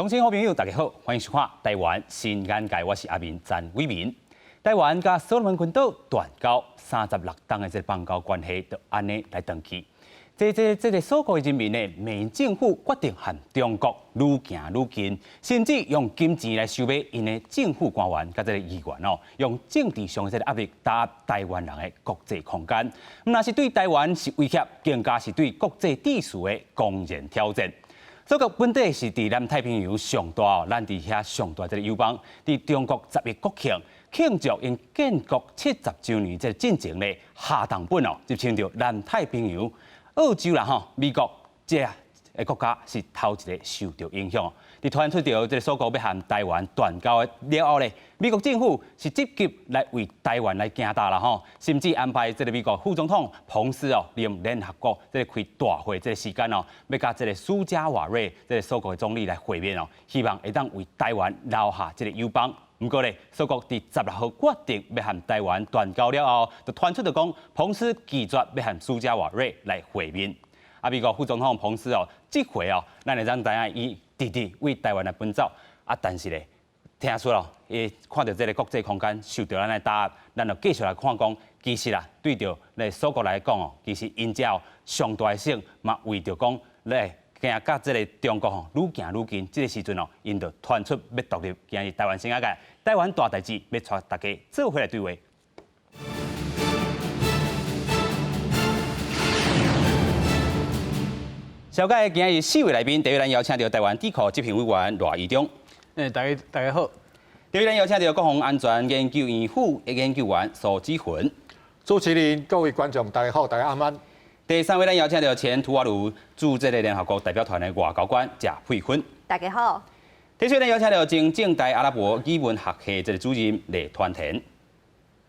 鄉親好朋友，大家好，歡迎收看《台灣新眼界》，我是阿明詹偉民。台灣佮所羅門群島斷交36冬的這個邦交關係，就按呢來斷去。這這這个鎖國人民呢，美政府決定和中國愈行愈近，甚至用金錢來收買𪜶的政府官員佮這个議員哦，用政治上的這个壓力打壓台灣人的國際空間。毋但是對台灣是威脅，更加是對國際秩序的公然挑戰。鎖國本底是佇南太平洋上大哦，咱佇遐上大這个友邦，佇中國11國慶慶祝𪜶建國70週年這个進前咧，下重本哦，入侵著南太平洋、澳洲啦吼，美國這个國家是頭一个受著影響。佇傳出著這个鎖國欲和台灣斷交的了後咧，美國政府是積極來為台灣來行動啦吼，甚至安排這个美國副總統彭斯哦，利用聯合國這个開大會這个時間哦，欲佮這个蘇加瓦瑞這个鎖國的總理來會面哦，希望會當為台灣留下這个友邦。毋過咧，鎖國佇16號決定欲和台灣斷交了後，就傳出著講彭斯拒絕欲和蘇加瓦瑞來會面。啊，美國副總統彭斯哦，這回哦，咱會當知影伊直直為台灣來奔走。啊，但是咧，聽說哦，伊看著這个國際空間受著按呢打壓，咱就繼續來看講，其實啊，對著咧鎖國來講哦，其實𪜶遮上大的省嘛，為著講咧行佮這个中國吼愈行愈近，這个時陣哦，𪜶就傳出欲獨立，今日台灣新眼界，台灣大代誌欲帶大家做伙來對話。小解今日四位來賓，第一咱邀請著台灣智庫執行委員賴怡忠。欸，大家大家好。第二咱邀請著國防安全研究院副研究員蘇志雲。主持人、各位觀眾，大家好，大家晚安。第三位咱邀請著前吐瓦魯駐這个聯合國代表團的外交官謝佩芬。大家好。第四位咱邀請著前政大阿拉伯語文學系這个主任賴傳田。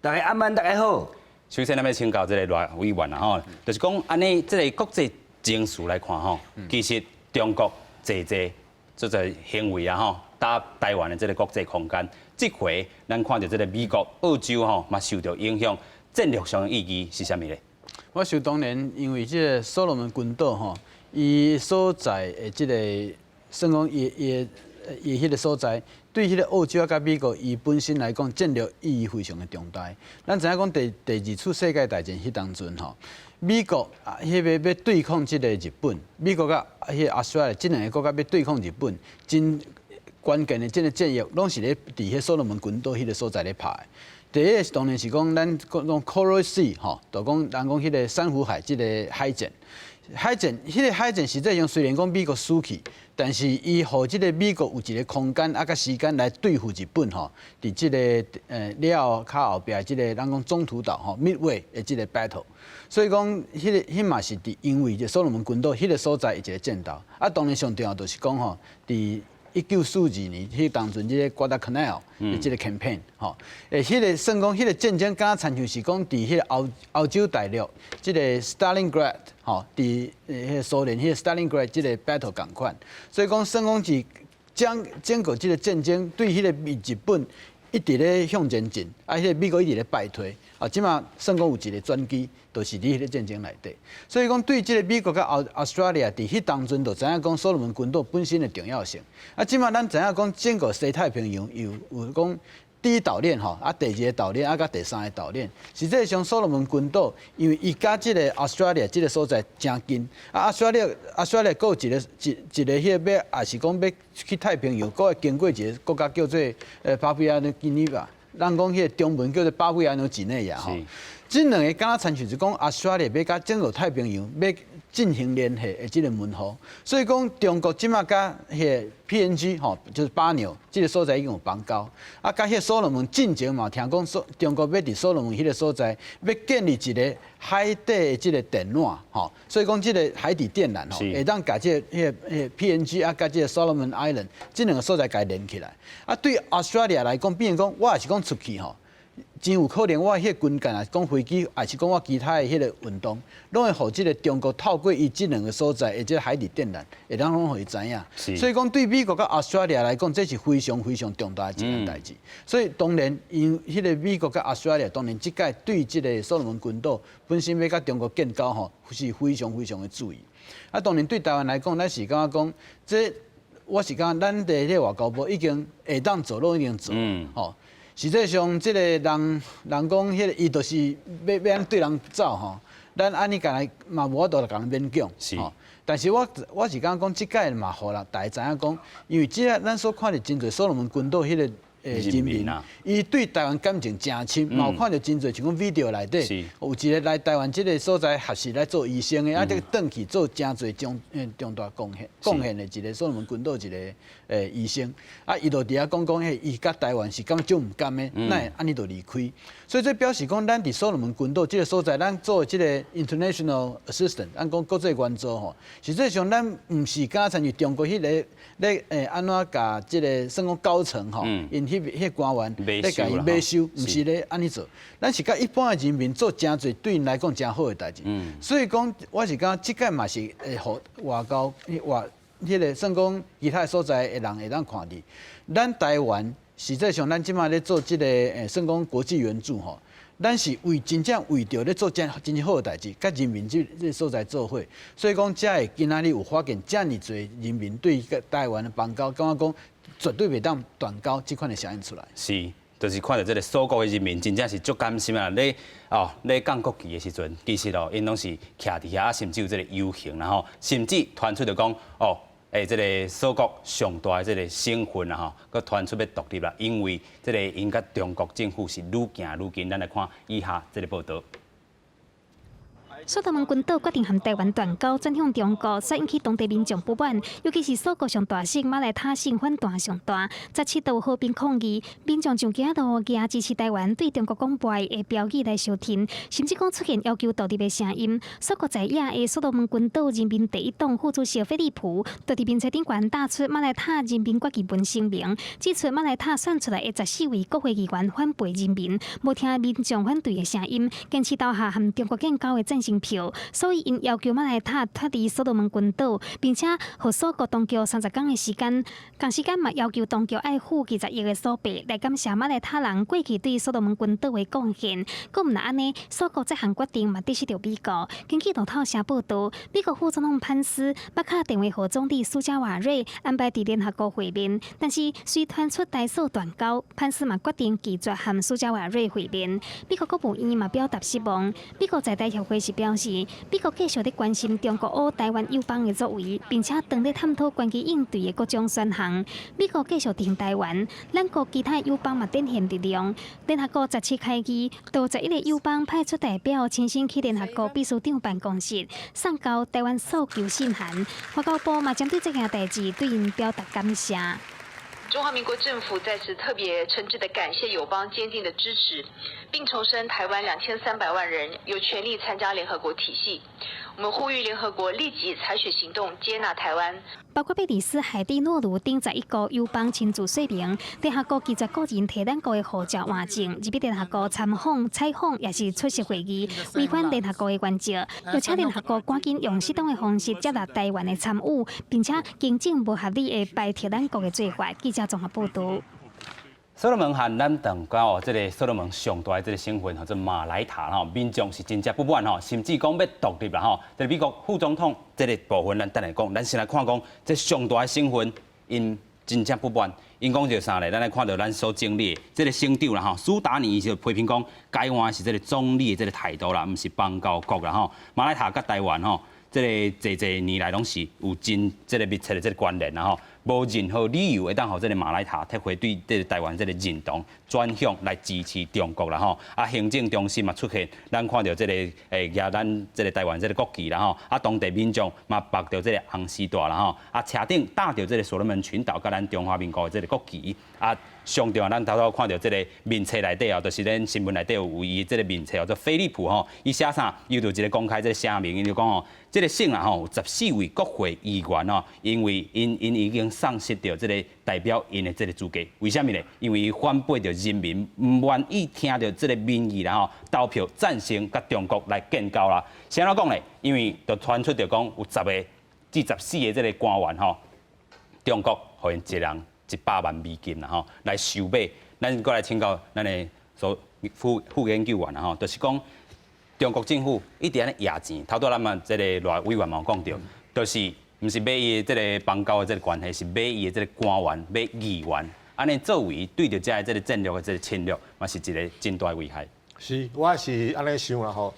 大家晚安，大家好。首先，咱欲請教這个賴委員啦吼，就是講按呢，這个國際情勢來看吼，其實中國濟濟這個行為啊吼，打台灣的這个國際空間，這回咱看著這个美國、澳洲吼嘛受著影響，戰略上的意義是啥物咧？我想當然，因為這个所羅門群島吼，伊所在的這个算講伊伊伊彼个所在，對彼个澳洲啊佮美國，伊本身來講戰略意義非常的重大。咱知影講第第二次世界大戰彼當陣吼，美國啊，彼个欲對抗這个日本，美國佮彼个澳大利亞這兩个國家欲對抗日本，真關鍵的這个戰役，攏是咧佇彼所羅門群島彼个所在咧拍的。第一个是當然是講咱講 Coral Sea 吼，就講人講彼个珊瑚海這个海戰。海戰，彼个海戰實際上雖然講美國輸去，但是伊予這个美國有一个空間啊，佮時間來對付日本吼。佇這个了後較後壁這个咱講中途島吼 Midway 的這个 battle。所以講，彼个彼嘛是佇因為這所羅門群島彼个所在一个戰鬥。啊，當然上重要就是講吼，佇1942年，彼當陣這个 Guadalcanal 的這个 campaign 吼，欸，彼个算講彼个戰爭，敢若親像是講佇彼个歐歐洲大陸，這个 Stalingrad 吼，佇彼个蘇聯彼個 Stalingrad 這个 battle 仝款，所以講算講是將整個這个戰爭對彼个日本一直咧向前進，啊，彼个美國一直咧敗退，啊，這馬算講有一个轉機，就是佇彼个戰爭內底。所以講對這个美國佮澳 Australia 佇彼當陣就知影講所羅門群島本身的重要性。啊，這馬咱知影講整個西太平洋有有講第一島鏈吼，啊，第二个島鏈啊，佮第三个島鏈。實際上所羅門群島，因為伊佮這个 Australia 這个所在誠近，啊，Australia Australia 閣有一个一一个彼个欲，也是講欲去太平洋，閣會經過一个國家叫做巴布亞紐幾內亞，人講彼个中文叫做巴布亞紐幾內亞吼。這兩个敢若親像是講 Australia 欲佮整個太平洋欲進行聯繫的這个門戶，所以講中國這馬佮彼个 PNG 吼，就是巴紐這个所在已經有邦交，啊，佮彼个所羅門進前嘛，聽講所中國欲佇所羅門彼个所在欲建立一个海底的這个電纜吼，所以講這个海底電纜吼，會當共這个彼个彼個 PNG 啊，佮這个 Solomon Island 這兩个所在共連起來。啊，對 Australia 來講，變成講我也是講出去吼，真有可能我彼个軍艦，抑是講飛機，抑是講我其他的彼个運動，攏會予這个中國透過伊這兩个所在的這个海底電纜，會當攏予伊知影。所以講對美國佮澳大利亞來講，這是非常非常重大的一件代誌。所以當然，因彼个美國佮澳大利亞當然這擺對這个所羅門群島本身欲佮中國建交吼，是非常非常的注意。啊，當然對台灣來講，咱是感覺講這。我是感覺咱佇這個外交部已經會當做，攏已經做，吼。實際上，這個人人講，彼個伊就是欲按對人走吼，咱按呢共來嘛無法度共人勉強，吼。但是我是感覺講，這擺嘛予啦，大家知影講，因為這個咱所看著真濟所羅門群島彼個人民，伊對台灣感情誠深，嘛有看著真濟像講 video 內底，有一個來台灣這個所在學習來做醫生的，啊，這個轉去做誠濟重大貢獻的一個所羅門群島一個醫生，啊，伊就佇遐講講，彼伊佮台灣是感覺足毋甘的，哪會按呢就離開？所以這表示講，咱佇所羅門群島這個所在，咱做這個 international assistance，咱講國際援助吼，實際上咱毋是敢親像中國彼個咧按怎共這個算講高層吼，𪜶彼官員咧共伊買收，毋是咧按呢做，咱是佮一般的人民做誠濟對𪜶來講誠好的代誌。所以講，我是感覺這擺嘛是會予外交外彼個算講其他所在的人會當看佇，咱台灣實際上咱這擺咧做這個算講國際援助吼，咱是為真正為著咧做真真正好的代誌，佮人民這個所在做伙，所以講才會今仔日有發現遮爾濟人民對台灣的邦交，感覺講絕對袂當斷交這款的聲音出來。是，就是看著這個鎖國的人民真正是足甘心啊！咧哦，咧降國旗的時陣，其實哦，𪜶攏是徛佇遐，甚至有這個遊行啦吼，甚至傳出就講哦，這個鎖國上大的這個省份啊吼，閣傳出欲獨立啦，因為這個𪜶佮中國政府是愈行愈近。咱來看以下這個報導。所羅門群島決定和台灣斷交，轉向中國，煞引起當地民眾不滿，尤其是鎖國上大省馬來塔省反彈上大，17號和平抗議，民眾上街路舉支持台灣對中國講袂的標語來相挺，甚至講出現要求獨立的聲音。鎖國在野的所羅門群島人民第一黨副主席菲利普，就佇面冊頂懸打出馬來塔人民決議文聲明，指出馬來塔選出來的14位國會議員反背人民，無聽民眾反對的聲音，堅持投下和中國建交的贊成票，所以𪜶要求馬來塔脫離所羅門群島，並且予鎖國當局30工的時間，同時間嘛要求當局愛付20億的索賠來感謝馬來塔人過去對所羅門群島的貢獻。閣毋但按呢，鎖國這項決定嘛得失著美國。根據路透社報導，美國副總統潘斯欲敲電話予總理蘇加瓦瑞安排佇聯合國會面，但是隨傳出台鎖斷交，潘斯嘛決定拒絕和蘇加瓦瑞會面。美國國務院嘛表達失望。美國在台協會是表示，美國繼續咧關心中國烏台灣友邦的作為，並且當咧探討關於應對的各種選項。美國繼續挺台灣，咱國其他友邦嘛展現力量。聯合國17開議，佇11個友邦派出代表親身去聯合國秘書長辦公室送交台灣訴求信函。外交部嘛針對這件代誌對𪜶表達感謝。中華民國政府再次特別誠摯地感謝友邦堅定的支持，並重申台灣2300萬人有權利參加聯合國體系。我們呼籲聯合國立即採取行動，接納台灣。包括貝里斯、海地、諾魯等11個友邦親自說明，聯合國拒絕個人提咱國的護照換證，入去聯合國參訪、採訪，抑是出席會議，違反聯合國的原則。又請聯合國趕緊用適當的方式接納台灣的參與，並且更正無合理的排斥咱國的做法。記者綜合報導。所羅門和咱斷交哦，這個所羅門上大的這個省份，號做馬來塔吼，民眾是真正不滿吼，甚至講欲獨立啦吼。這個美國副總統這個部分，咱等下講，咱先來看講，這上大的省份，𪜶真正不滿，𪜶講著啥咧？咱來看著咱所整理的這個省長啦吼，蘇達尼就批評講，該換是這個總理的這個態度啦，毋是邦交國啦吼。馬來塔佮台灣吼，這個濟濟年來攏是有真這個密切的這個關聯啦吼。無任何理由會當予這個馬來塔撤回對這個台灣這個認同，轉向來支持中國啦吼。啊，行政中心嘛出現，咱看著這個舉咱這個台灣這個國旗啦吼。啊，當地民眾嘛縛著這個紅絲帶啦吼。啊，車頂搭著這個所羅門群島佮咱中華民國的這個國旗。啊，上重要咱頭拄看著這個面冊內底哦，就是咱新聞內底有伊這個面冊叫做菲利普吼，伊寫啥？伊就一個公開這個聲明，伊就講吼，這個省啊吼，有14位國會議員哦，因為𪜶已經喪失著這個代表𪜶的這個資格。為啥物呢？因為伊反背著人民，毋願意聽著這個民意啦吼，投票贊成佮中國來建交啦。是按怎講呢？因為就傳出著講有10個至14個這個官員吼，中國予𪜶一人100萬美金啦吼，來收買。咱閣來請教咱的所副研究員啦吼，就是講中國政府一直按呢掖錢，頭拄仔咱嘛這個賴委員嘛有講著，就是毋是買伊的這个邦交的這个關係，是買伊的這个官員、買議員，按呢作為對著遮的這个戰略的這个侵略，嘛是一个真大的危害。是，我是按呢想啦吼。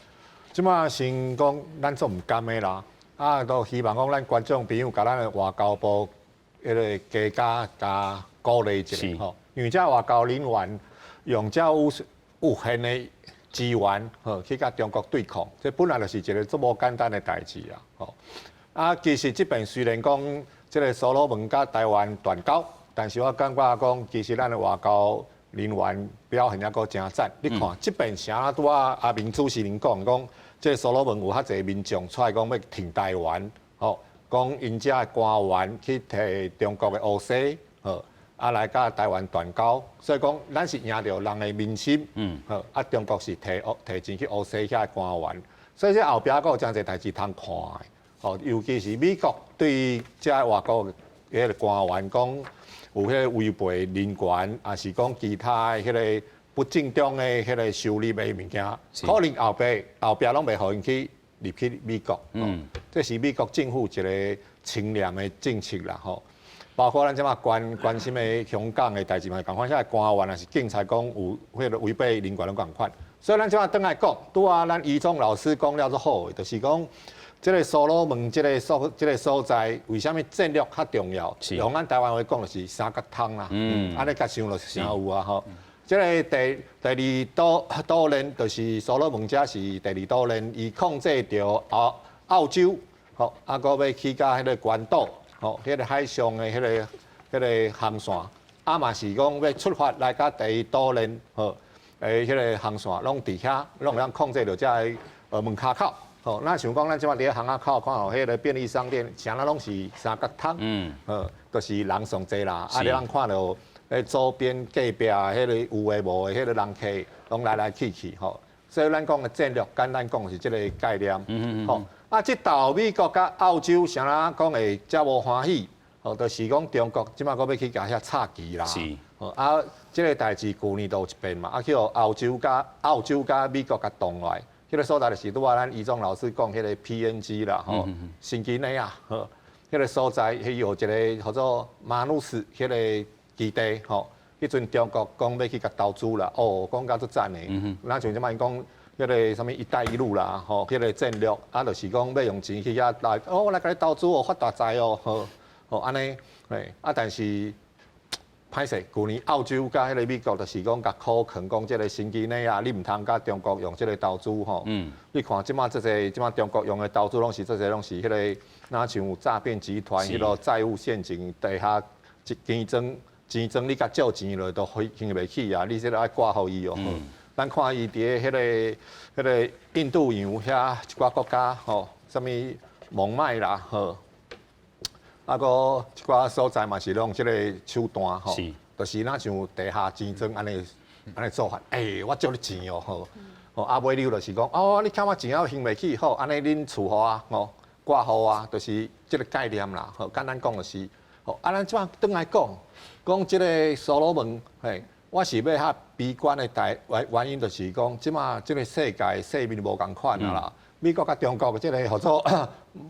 這馬先講，咱足毋甘的啦，啊，都希望講咱觀眾朋友共咱的外交部彼个加加共鼓勵一下吼，因為這外交人員用遮有限的資源吼去共中國對抗，這本來就是一个足無簡單的代誌啊，吼。啊，其實這邊雖然講這个所羅門佮台灣斷交，但是我感覺講，其實咱的外交人員表現抑閣誠讚。你看這邊啥拄仔阿明主持人講講，這个所羅門有較濟民眾出來講欲挺台灣，吼，講𪜶遮的官員去提中國的烏西，吼，啊來佮台灣斷交，所以講咱是贏著人的民心，好，啊中國是提提錢去烏西遐的官員，所以這後壁閣有誠濟代誌通看的。吼，尤其是美國對遮外國彼个官員講有彼个違背人權，抑是講其他的彼个不正當的彼个收入的物件，可能後壁後壁攏袂予𪜶去入去美國。嗯，這是美國政府一个清廉的政策啦，吼。包括咱這馬關關心的香港的代誌嘛，仝款，遐官員抑是警察講有彼个違背人權攏仝款。所以咱這馬轉來講，拄仔咱怡忠老師講了足好的，就是講，這个所羅門這个所這个所在，為啥物戰略較重要？用咱台灣話講就是三角通啦。嗯，按呢共想就是誠有啊吼。這个第二島島鏈就是所羅門，遮是第二島鏈，伊控制著澳澳洲，吼，啊，閣欲去到彼个關島，吼，彼个海上的彼个航線，啊嘛是講欲出發來到第一島鏈，吼，的彼个航線，攏佇遐，攏會當控制著遮个門跤口。吼，咱想講，咱這馬佇咧巷仔口看予彼个便利商店，啥仔攏是三角窗，嗯，就是人上濟啦。啊，你通看著彼周邊隔壁彼个有的無的彼个人客，攏來來去去，吼。所以咱講的戰略，簡單講是這个概念。吼，啊，這道美國佮澳洲啥仔講會遮無歡喜，吼，就是講中國這馬閣欲去共遐插旗啦。吼，啊，這个代誌舊年都有一遍嘛，啊，去予澳洲佮美國共擋落來。彼个所在就是拄仔咱怡忠老師講彼个 PNG 啦，吼，新幾內亞，吼，彼个所在，彼有一个叫做馬努斯彼个基地，吼，彼陣中國講欲去共投資啦，哦，講甲足讚的，咱像這擺講彼个啥物一帶一路啦，吼，彼个戰略，啊，就是講欲用錢去遐來，哦，我來共你投資哦，發大財哦，好，吼，按呢，嘿，啊，但是，歹勢，舊年澳洲佮彼个美國就是講共苦勸講，這个新幾內亞你毋通佮中國用這个投資吼。你看這馬這濟，這馬中國用的投資攏是這濟攏是彼个，若像詐騙集團彼个債務陷阱底下一錢莊錢莊你共借錢落都還還袂起啊！你這个愛掛予伊哦。咱看伊佇咧彼个印度洋遐一寡國家吼，啥物孟買啦吼。啊，閣一寡所在嘛是用這个手段吼，就是若像地下錢莊按呢按呢做法，欸，我借你錢哦，吼，吼啊尾你就是講，哦，你欠我錢啊還袂起，好，按呢恁厝予我，吼，掛予我，就是這个概念啦，吼，簡單講就是，吼，啊，咱這馬轉來講，講這个所羅門，嘿，我是欲較悲觀的代原原因就是講，這馬這个世界世面無仝款啊啦。美國佮中國這个號做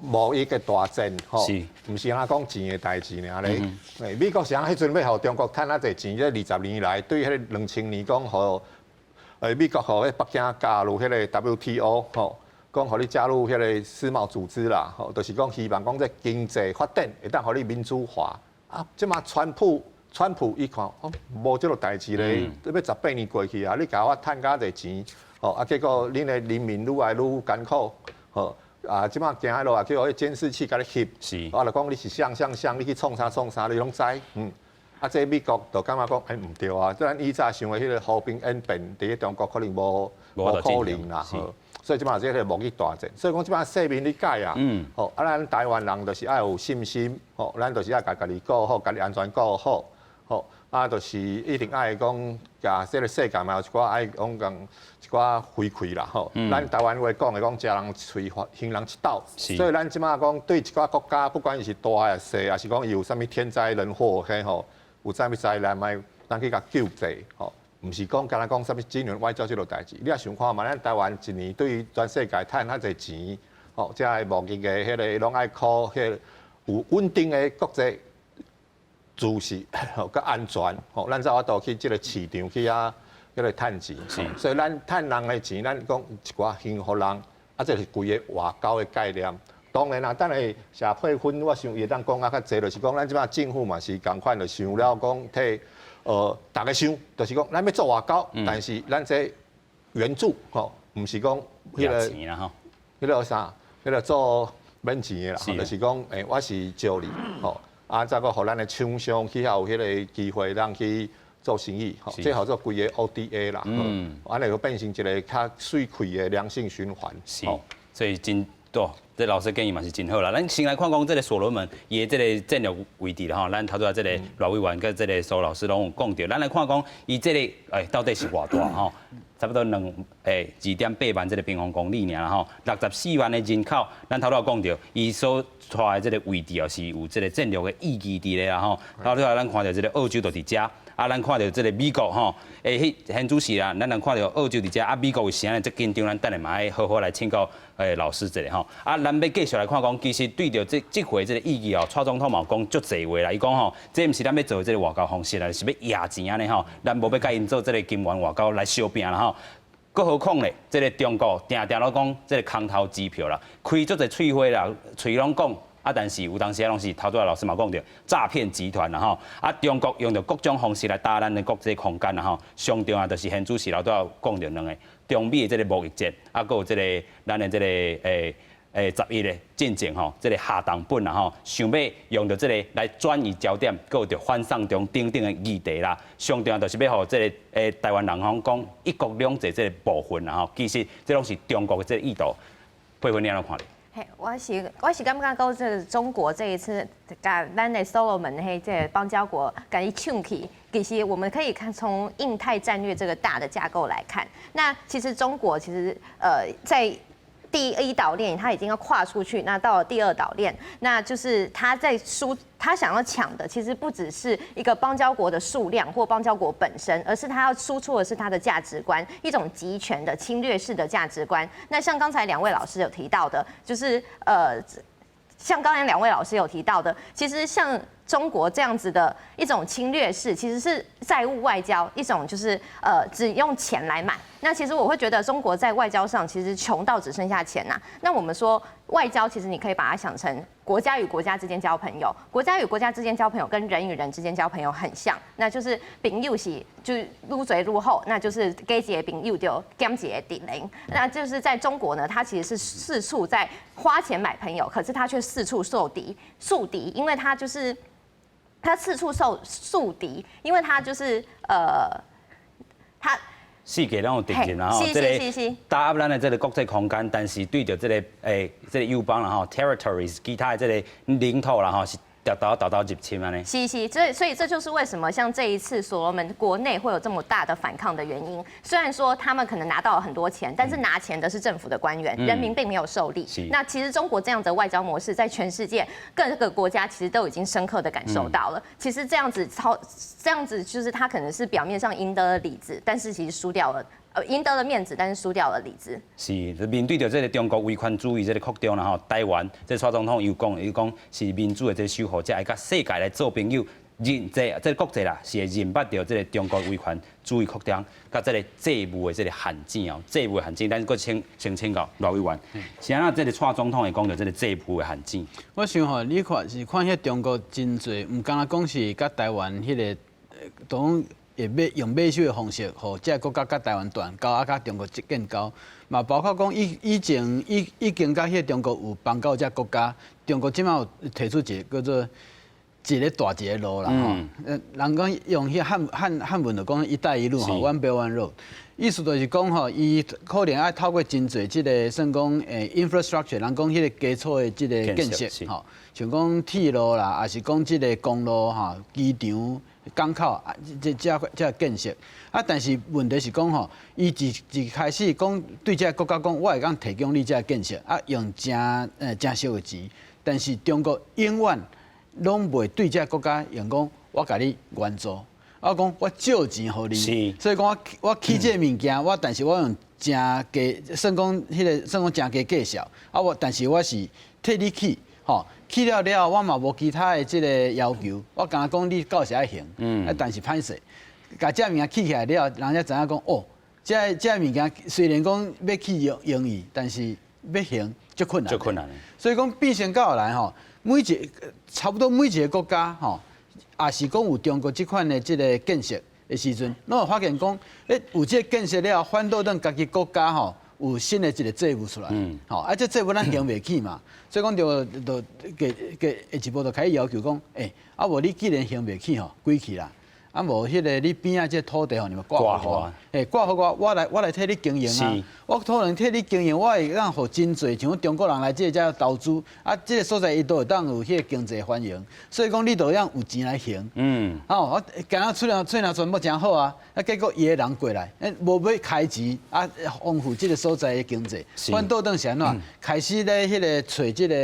貿易的大戰，吼，毋是按講錢的代誌爾咧。美國是按彼陣欲予中國趁較濟錢，這20年來對彼个2000年講予，美國予彼北京加入彼个 WTO，吼，講予你加入彼个世貿組織啦，吼，就是講希望講這經濟發展會當予你民主化。啊，這馬川普伊看，哦，無這個代誌咧，欲18年過去啊，你共我趁較濟錢。吼啊！結果恁的人民愈來愈艱苦，吼啊！這馬行彼路啊，去予監視器共你翕，我就講你是啥啥啥，你去創啥創啥，你攏知，嗯。啊，這美國就感覺講，欸，毋對啊！這咱以早想的彼个和平演變，佇咧中國可能無無可能啦，吼。所以這馬這個貿易大戰，所以講這馬世面咧改啊，吼啊，咱台灣人就是愛有信心，吼，咱就是愛共家己顧好，家己安全顧好，吼。啊，就是一定愛講，共這个世界嘛有一寡愛講共一寡回饋啦吼。咱台灣話講的講，食人一喙，還人一斗。所以咱這馬講對一寡國家，不管伊是大抑細，抑是講伊有啥物天災人禍嘿吼，有啥物災難嘛，咱去共救濟吼。毋是講干焦講啥物金融外交這落代誌。你若想看覓，咱台灣一年對全世界趁較濟錢，吼，這个貿易的彼个攏愛靠彼个。有穩定的國際秩序吼，佮安全吼，咱才有法度去這个市場去遐彼个趁錢。所以咱趁人的錢，咱講一寡幸福人，啊，這是規个外交的概念。當然啦，等下謝佩芬，我想伊會當講啊較濟，就是講咱這擺政府嘛是仝款，就想了講替逐家想，就是講咱欲做外交，但是咱這援助吼，毋是講彼个彼个啥，彼个做免錢的啦，就是講我是借你吼，啊，再閣予咱的廠商去遐有彼个機會，咱去做生意，吼，這號做規个 ODA 啦，按呢就變成一个較媠氣的良性循環。是，所以真對，這老師建議嘛是真好啦。咱先來看講這个所羅門伊的這个戰略位置啦吼，咱頭拄仔這个賴委員佮這个蘇老師攏有講著。咱來看講伊這个到底是偌大吼？差不多2.8萬這个平方公里爾啦吼，64萬的人口。咱頭拄仔講著，伊所蹛的這个位置哦，是有這个戰略的意義佇咧啦吼。頭拄仔咱看著這个澳洲就佇遮。啊，咱看著這个美國吼，彼現主時啦，咱人看著澳洲佇遮，啊，美國為啥呢遮緊張？咱等下嘛愛好好來請教老師一下吼。啊，咱欲繼續來看講，其實對著這這回這个意義哦，蔡總統嘛有講足濟話啦。伊講吼，這毋是咱欲做的這个外交方式啦，是欲掖錢按呢吼，咱無欲共𪜶做這个金援外交來相拚啦吼。閣何況咧，這个中國定定攏講這个空頭支票啦，開足濟喙花啦，喙攏講。啊，但是有當時攏是頭拄仔老師嘛講著詐騙集團啦吼，啊，中國用著各種方式來打咱的國際空間啦吼，上重要就是現主時頭拄仔講著兩个中美的這个貿易戰，啊，閣有這个咱的這个11的進前吼，這个下檔本啦吼，想欲用著這个來轉移焦點，閣有著反送中等等的議題啦，上重要就是欲予這个台灣人吼講一國兩制這个部分啦吼，其實這攏是中國的這个意圖，佩芬你按怎看咧？嘿，我是感覺講，這个中國這一次共咱的所羅門彼這个邦交國共伊搶去，其實我們可以看從印太戰略這個大的架構來看，那其實中國其實在第一島鏈，它已經要跨出去，那到了第二島鏈，那就是他在輸，他想要搶的，其實不只是一個邦交國的數量或邦交國本身，而是他要輸出的是他的價值觀，一種極權的侵略式的價值觀。那像剛才兩位老師有提到的，就是像剛才兩位老師有提到的，其實像中國這樣子的一種侵略式，其實是債務外交，一種就是只用錢來買。那其實我會覺得中國在外交上其實窮到只剩下錢吶。那我們說外交，其實你可以把它想成國家與國家之間交朋友，國家與國家之間交朋友跟人與人之間交朋友很像，那就是朋友是就愈濟愈好，那就是加一个朋友就減一個敵人。那就是在中國呢，他其實是四處在花錢買朋友，可是他卻四處受敵，樹敵，因為他就是他四處受樹敵，因為他就是他。四界攏有敵人啦吼，這个打壓咱的這个國際空間，但是對著這个這个友邦啦吼，territories 其他的這个領土啦吼，是沓沓沓沓入侵按呢。是是，所以這就是為什麼像這一次所羅門國內會有這麼大的反抗的原因。雖然說他們可能拿到了很多錢，但是拿錢的是政府的官員，人民並沒有受利。那其實中國這樣的外交模式，在全世界各個國家其實都已經深刻的感受到了。其實這樣子操，這樣子就是他可能是表面上贏得了裡子，但是其實輸掉了。贏得了面子，但是輸掉了裡子。是面對著這个中國威權主義這个擴張啦吼，台灣這蔡總統又講，伊講是民主的這个守護者，愛佮世界來做朋友，認這這个國際啦，是會認捌著這个中國威權主義擴張，佮這个債務的這个陷阱哦，債務的陷阱，咱閣請先請教賴委員，是按怎這个蔡總統會講著這个債務的陷阱？我想吼，你看是看彼中國真濟，毋敢若講是佮台灣彼个，當會買用買手的方式，予這个國家佮台灣斷交，啊，佮中國建交，嘛包括講以前已經佮彼个中國有邦交這个國家，中國這擺有提出一个叫做一个帶一个路啦吼，人講用彼漢文就講一帶一路吼，One Belt One Road，意思就是講吼，伊可能愛透過真濟這个算講infrastructure，人講彼个基礎的這个建設吼，像講鐵路啦，抑是講這个公路吼、機場、港口啊，這這建設啊，但是問題是講吼，伊一開始講對這个國家講，我會當提供你這个建設啊，用誠少的錢，但是中國永遠攏袂對這个國家用講，我共你援助，我講我借錢予你，所以講我起這个物件，我但是我用誠低，算講彼个算講誠低價數，啊我但是我是替你起，吼，起了了後，我嘛無其他的這个要求，我敢若講你到時愛還，啊，但是歹勢，共這物件起起來了，人才知影講哦，這個物件雖然講欲起容容易，但是欲還足困難。足困難。所以講變成到後來吼，每一個差不多每一个國家吼，也是講有中國這款的這个建設的時陣，攏會發現講，欸，有這个建設了後，反倒轉家己國家吼，有新的一个債務出來，吼，啊，這債務咱還袂起嘛，所以講就就給給下一步就開始要求講，欸，啊無你既然還袂起吼，歸去啦。啊無彼个你邊仔這土地吼，你嘛割予我，欸，割予我，我來替你經營啊，我可能替你經營，我會當予真濟像中國人來這遮投資，啊，這个所在伊都會當有彼個經濟繁榮，所以講你都會當有錢來還。哦，我今仔喙若喙若全部誠好啊，啊，結果伊的人過來，欸，無欲開錢啊，豐富這个所在的經濟，反倒轉是按怎？開始咧彼个揣這个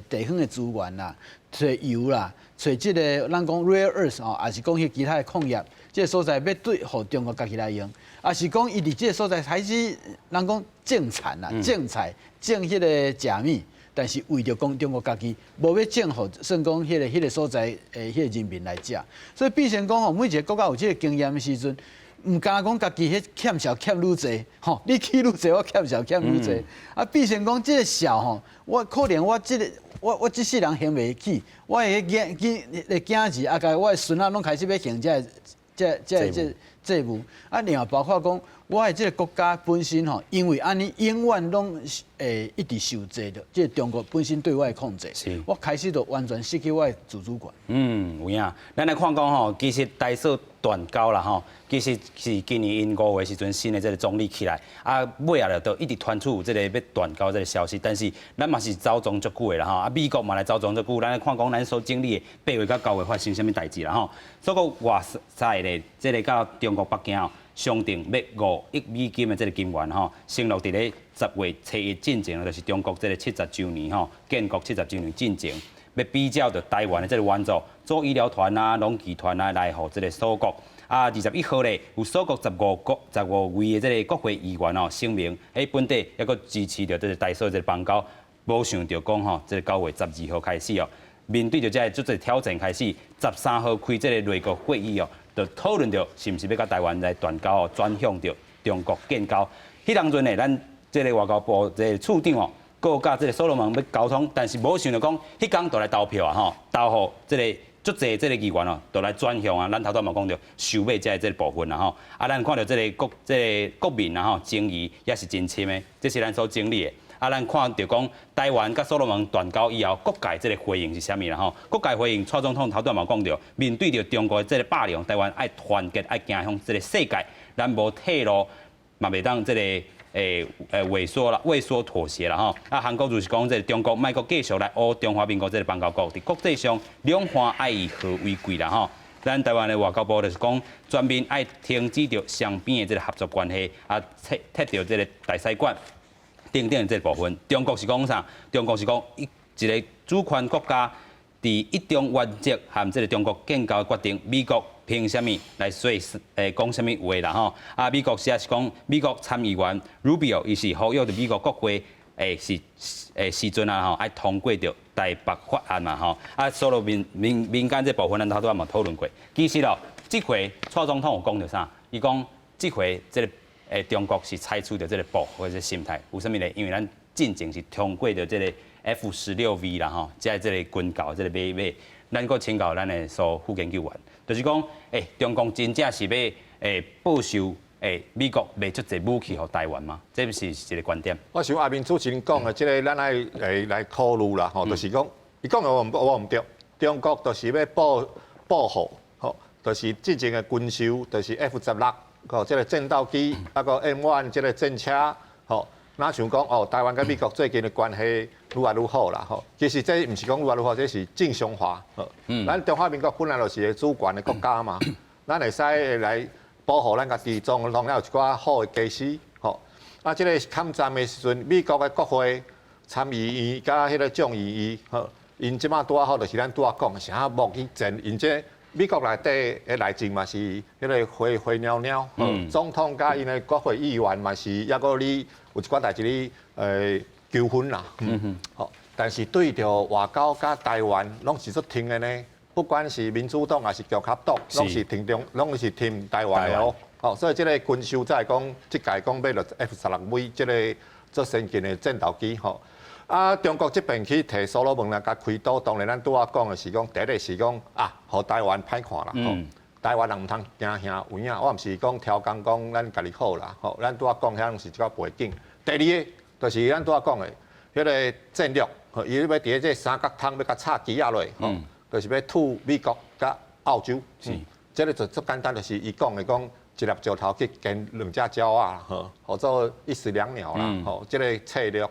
地方的資源啦，揣油啦。揣這个咱講 rare earth 吼，抑是講彼其他的礦業，這个所在欲對予中國家己來用，抑是講伊佇這个所在開始，咱講種田啦、種菜、種彼个食物，但是為著講中國家己，無欲種予算講彼个所在的彼个人民來食，所以變成講吼，每一个國家有這个經驗的時陣，毋敢講家己彼欠數欠愈濟，吼，你起愈濟，我欠數欠愈濟，啊，變成講這个數吼，我可能我這个。我這世人還袂起，我的囝囝的囝兒啊，共我的孫仔攏開始欲還這个這這這債務。啊，另外包括講，我的這个國家本身吼，因為按呢永遠攏會一直受制著，這个中國本身對我的控制，我開始就完全失去我的自主權。嗯，有影。咱來看講吼，其實台索斷交啦吼，其實是今年𪜶5月時陣新的這个總理起來，啊尾仔就一直傳出有這个欲斷交這个消息，但是咱嘛是走悱足久的啦吼，啊美國嘛來走悱足久，咱來看講咱所經歷的8月佮9月發生啥物代誌啦吼。所以講外在咧，這个佮中國北京哦，商定欲5億美金的這个金援吼，承諾佇咧10月初1進前，就是中國這个七十週年吼，建國七十週年進前，欲比照著台灣的這个援助，做醫療團啊、農技團啊來予這个索國。啊，21號咧，有索國15國15位的這个國會議員哦，聲明喺本地抑閣支持著這个台索這个邦交，無想著講吼，這个9月12號開始哦，面對著這个足濟挑戰開始，13號開這个內閣會議哦，就討論著是毋是欲佮台灣來斷交哦，轉向著中國建交。彼當陣呢，咱這个外交部這个處長哦，閣佮這个所羅門欲溝通，但是無想著講，彼工就來投票啊吼，投予這个足濟這个議員哦，就來轉向啊。咱頭拄嘛講著收買這個部分啦吼。啊，咱看著這个國民啊吼，情誼也是真深的，這是咱所經歷的。啊，咱看著講台灣佮所羅門斷交以後，各界這个回應是啥物啦吼？各界回應，蔡總統頭拄嘛講著，面對著中國的這个霸凌，台灣愛團結，愛行向這个世界，咱無退路，嘛袂當這个欸畏縮啦，畏縮妥協啦吼。啊，韓國就是講，這个中國莫閣繼續來烏中華民國這个邦交國，佇國際上兩岸愛以和為貴啦吼。咱台灣的外交部就是講，全面愛停止著雙邊的這个合作關係，啊，撤撤著這个大使館等等的這个部分。中國是講啥？中國是講一個主權國家佇一中原則和這个中國建交的決定，美國憑啥物來說講啥物話啦吼？啊，美國是講美國參議員 Rubio 伊是呼籲著美國國會是時陣啊吼，愛通過著台北法案嘛吼。啊，所羅門民間這部分咱頭拄仔嘛討論過。其實咯，這回蔡總統有講著啥？伊講這回這个中國是採取著這个報復的心態，為啥物咧？因為咱進前是通過著這个 F-16V 啦吼，這個軍購這个買買，咱閣請教咱的蘇副研究員，就是講，中共真正是欲報仇，美國賣足濟武器予台灣嗎？這是一个觀點。我想阿明主持人講的這个，咱愛來考慮啦，吼，就是講，伊講的我毋對，中國就是欲報復，吼，就是進前的軍售，就是 F-16，吼，這个戰鬥機，啊閣 M1 這个戰車，吼。若像講哦，台灣佮美國最近的關係愈來愈好啦，吼。其實這毋是講愈來愈好，這是正常化。咱中華民國本來就是個主權的國家嘛，咱會使來保護咱家己，當然有一寡好的家私，吼。啊，這个抗戰的時陣，美國的國會參議院佮彼个眾議院，吼，𪜶這馬拄仔好，就是咱拄仔講，啥無去戰，𪜶這美國內底的內政嘛是彼个灰灰蔫蔫，總統佮𪜶的國會議員嘛是抑閣咧有一寡代誌咧糾紛啦，好，但是對著外交佮台灣攏是足挺的呢。不管是民主黨抑是共和黨，攏是挺中，攏是挺台灣的哦。吼，所以這个軍售才會講，這屆講買著 F-16V 這个足先進的戰鬥機吼。啊，中國這邊去提所羅門來共開刀，當然咱拄仔講的是講，第一个是講啊，予台灣歹看啦，吼。台灣人毋通驚嚇有影，我毋是講刁工講咱家己好啦，吼，咱拄仔講遐攏是一個背景。第二个就是咱拄仔講的，彼个戰略，伊欲佇咧這三角窗欲共插旗仔落，吼，就是欲揬美國佮澳洲。是，這个就足簡單，就是伊講的講一粒石頭去見兩隻鳥仔，吼，號做一石兩鳥啦，吼，這个策略。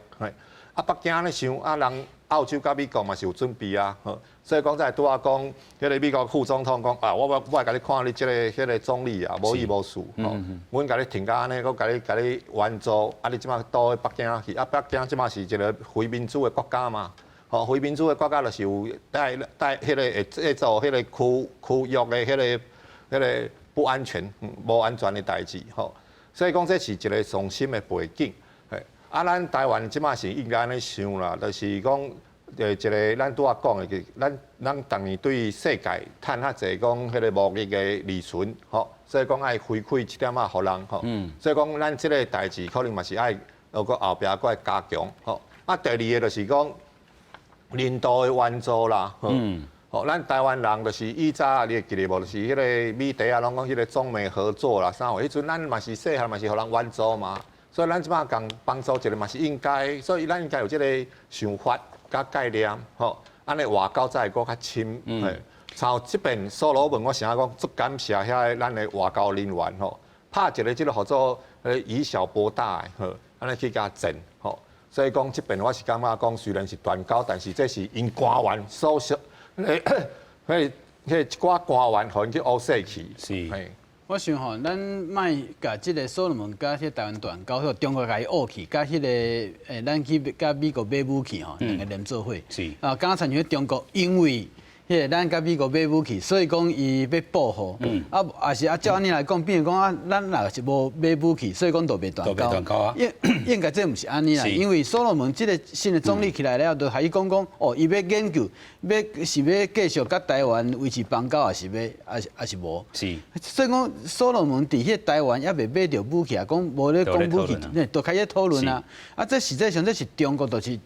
啊，北京咧想啊，人澳洲佮美國嘛是有準備啊，吼，所以講才會拄仔講，彼个美國副總統講啊，我會共你看你這个彼个總理啊，無意無事，吼，阮共你挺甲按呢，閣共你援助，啊，你這擺倒去北京去，啊，北京這擺是一个非民主的國家嘛，吼，非民主的國家就是有帶帶彼个會製造彼个區區域的彼个不安全、無安全的代誌，吼，所以講這是一个上深的背景。啊，咱台灣這擺是應該按呢想啦，就是講，一个咱拄仔講的，咱逐年對世界趁較濟講彼个貿易的利潤，吼，所以講愛回饋一點仔予人，吼。所以講咱這个代誌可能嘛是愛閣後壁閣愛加強，吼。啊，第二个就是講人道的援助啦，吼，咱台灣人就是以早你會記得無？就是彼个美帝啊，攏講彼个中美合作啦，啥貨？彼陣咱嘛是細漢嘛是予人援助嘛。所以咱這擺共幫助一下嘛是應該，所以咱應該有這个想法佮概念，吼，按呢外交才會閣較深。嘿，像這邊所羅門，我想講足感謝遐个咱的外交人員，吼，拍一个這个號做以小博大的，吼，按呢去共戰，吼。所以講這邊我是感覺講，雖然是斷交，但是這是𪜶官員所屬，彼彼一寡官員予𪜶去烏勢去。是。我想吼，咱莫共這个所羅門佮彼台灣斷交，彼中國共伊挖去，佮彼个咱去佮美國買武器吼，兩个連做伙。啊，敢親像中國，因為彼个咱佮美國買武器，所以講伊欲報復。啊，抑是啊，照按呢來講，變成講啊，咱若是無買武器，所以講就袂斷交。斷交啊。應該這毋是按呢啦，因為所羅門這个新的總理起來了，就予伊講講，哦，伊欲研究，欲是欲繼續佮台灣維持邦交，抑是欲，抑是無。所以講，所羅門佇彼个台灣猶未買著武器啊，講無咧講武器，就開始討論啊。啊，這實際上這是中國就是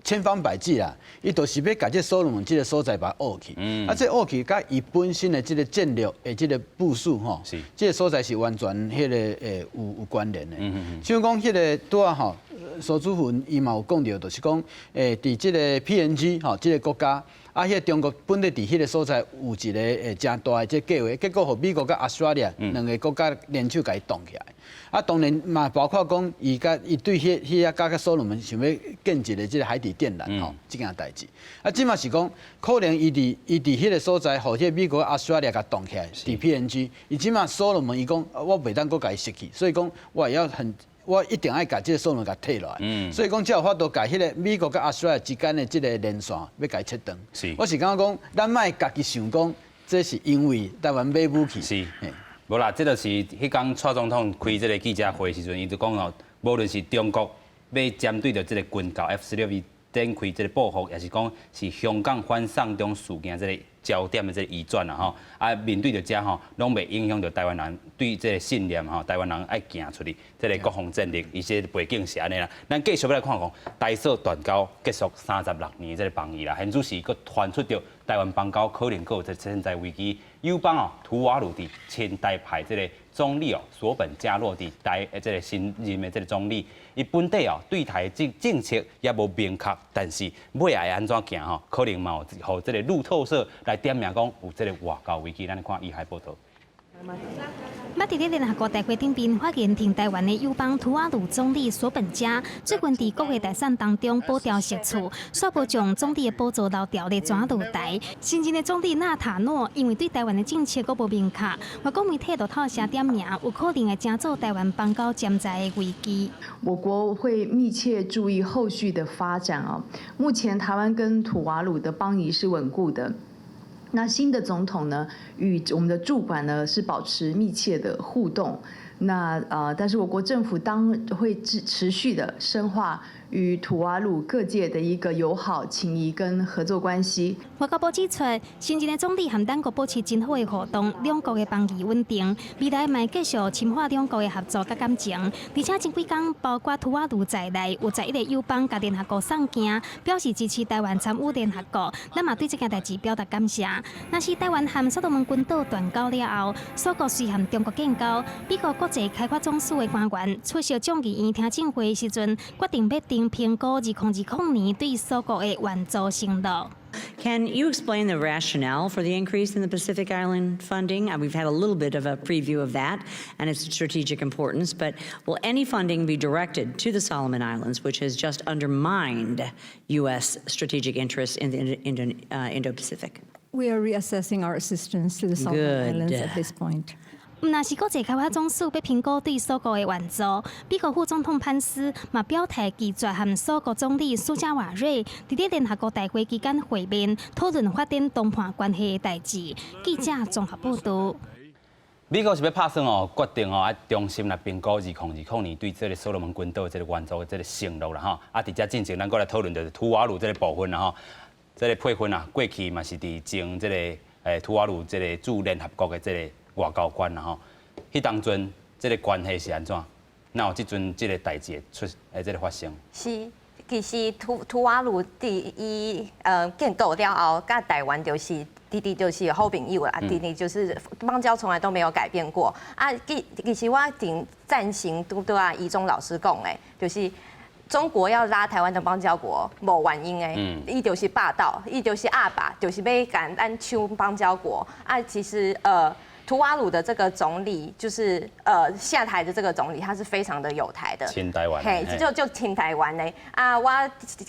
千方百計啦，伊就是欲共這所羅門這个所在共挖去。啊，這挖去佮伊本身的這个戰略的這个部署吼，這个所在是完全彼个有關聯的。像講彼个拄仔吼，蘇主文伊嘛有講著，就是講佇這个 PNG 吼，這个國家，啊，彼个中國本來佇彼个所在有一个誠大的這計劃，結果予美國佮澳大利亞兩个國家聯手共伊擋起來。啊，當然嘛，包括講伊佮伊對彼遐佮所羅門想欲建一个這个海底電纜吼，這件代誌。啊，這嘛是講可能伊佇彼个所在，予彼个美國澳大利亞共擋起來，佇 PNG，伊這馬所羅門伊講我袂當閣共伊失去，所以講我要很。我一定愛共這个所羅門共提落來，所以講才有法度共彼个美國佮澳大利亞之間的這个連線欲共伊切斷。我是感覺講，咱莫家己想講，這是因為台灣買武器。是。無啦，這就是彼工蔡總統開這个記者會時陣，伊就講哦，無論是中國欲針對著這个軍購 F-16V 展開這个報復，抑是講是香港反送中事件這个焦點的這个移轉啦吼，啊面對著這吼，攏袂影響著台灣人對這个信念吼，台灣人愛行出去，這个國防戰力，伊這个背景是按呢啦。咱繼續欲來看講，台索斷交結束36年這个邦誼啦，現此時閣傳出著台灣邦交可能閣有這個潛在危機。友邦哦，吐瓦魯佇親台派這个總理哦，索本加洛佇台這个新任的這个總理，伊本底哦對台政策也無明確，但是尾仔會按怎行吼，可能嘛有予這个路透社來點名講有這个外交危機。咱來看以下報道。捌佇咧聯合國大會頂面發言挺台灣的友邦吐瓦魯總理索本加，最近佇國會大選當中保牢席次，煞無將總理的寶座留牢咧轉落台。新任的總理納塔諾因為對台灣的政策閣無明確，外國媒體路透社點名，有可能會成做台灣邦交潛在的危機。我國會密切注意後續的發展啊。目前台灣跟吐瓦魯的邦誼是穩固的。那新的總統呢，與我們的駐館呢是保持密切的互動。那但是我國政府當會持續的深化與吐瓦魯各界的一個友好情誼跟合作關係。外交部指出，新任的總理和咱國保持真好的互動，兩國的邦誼穩定，未來嘛會繼續深化兩國的合作佮感情。而且前幾工，包括吐瓦魯在內，有11個友邦共聯合國送件，表示支持台灣參與聯合國。咱嘛對這件代誌表達感謝。若是台灣和所羅門群島斷交了後，鎖國隨和中國建交，美國國際開發總署的官員出席眾議院聽證會時陣，決定欲重評估2020年對鎖國的援助承諾。 Can you explain the rationale for the increase in the Pacific Island funding? We've had a little bit of a preview of that and its strategic importance, but will any funding be directed to the Solomon Islands, which has just undermined U.S. strategic interests in the Indo-Pacific? We are reassessing our assistance to the Solomon Good. Islands at this point. 毋但是國際開發總署欲評估對鎖國的援助，美國副總統潘斯嘛表態拒絕和鎖國總理蘇加瓦瑞佇咧聯合國大會期間會面，討論發展東伴關係的代誌。記者綜合報導。美國是欲拍算哦，決定哦，愛重新來評估2020年對這个所羅門群島這个援助的這个承諾啦吼。啊，佇遮進前，咱閣來討論就是吐瓦魯這个部分啦吼。這个佩芬啊，過去嘛是佇前這个吐瓦魯這个駐聯合國的這个外交官啦吼。彼當陣這个關係是按怎？哪有這陣這个代誌出這个發生？是，其實吐瓦魯佇伊建國了後，佮台灣就是直直就是好朋友啦，直直就是邦交從來都沒有改變過。啊，其實我挺贊成拄拄仔怡忠老師講的，就是中國要拉台灣的邦交國，無原因的，伊就是霸道，伊就是鴨霸，就是欲共咱搶邦交國。啊，其實吐瓦魯的這個總理就是下台的這個總理，他是非常的友台的。親台灣。嘿，就親台灣的。啊，我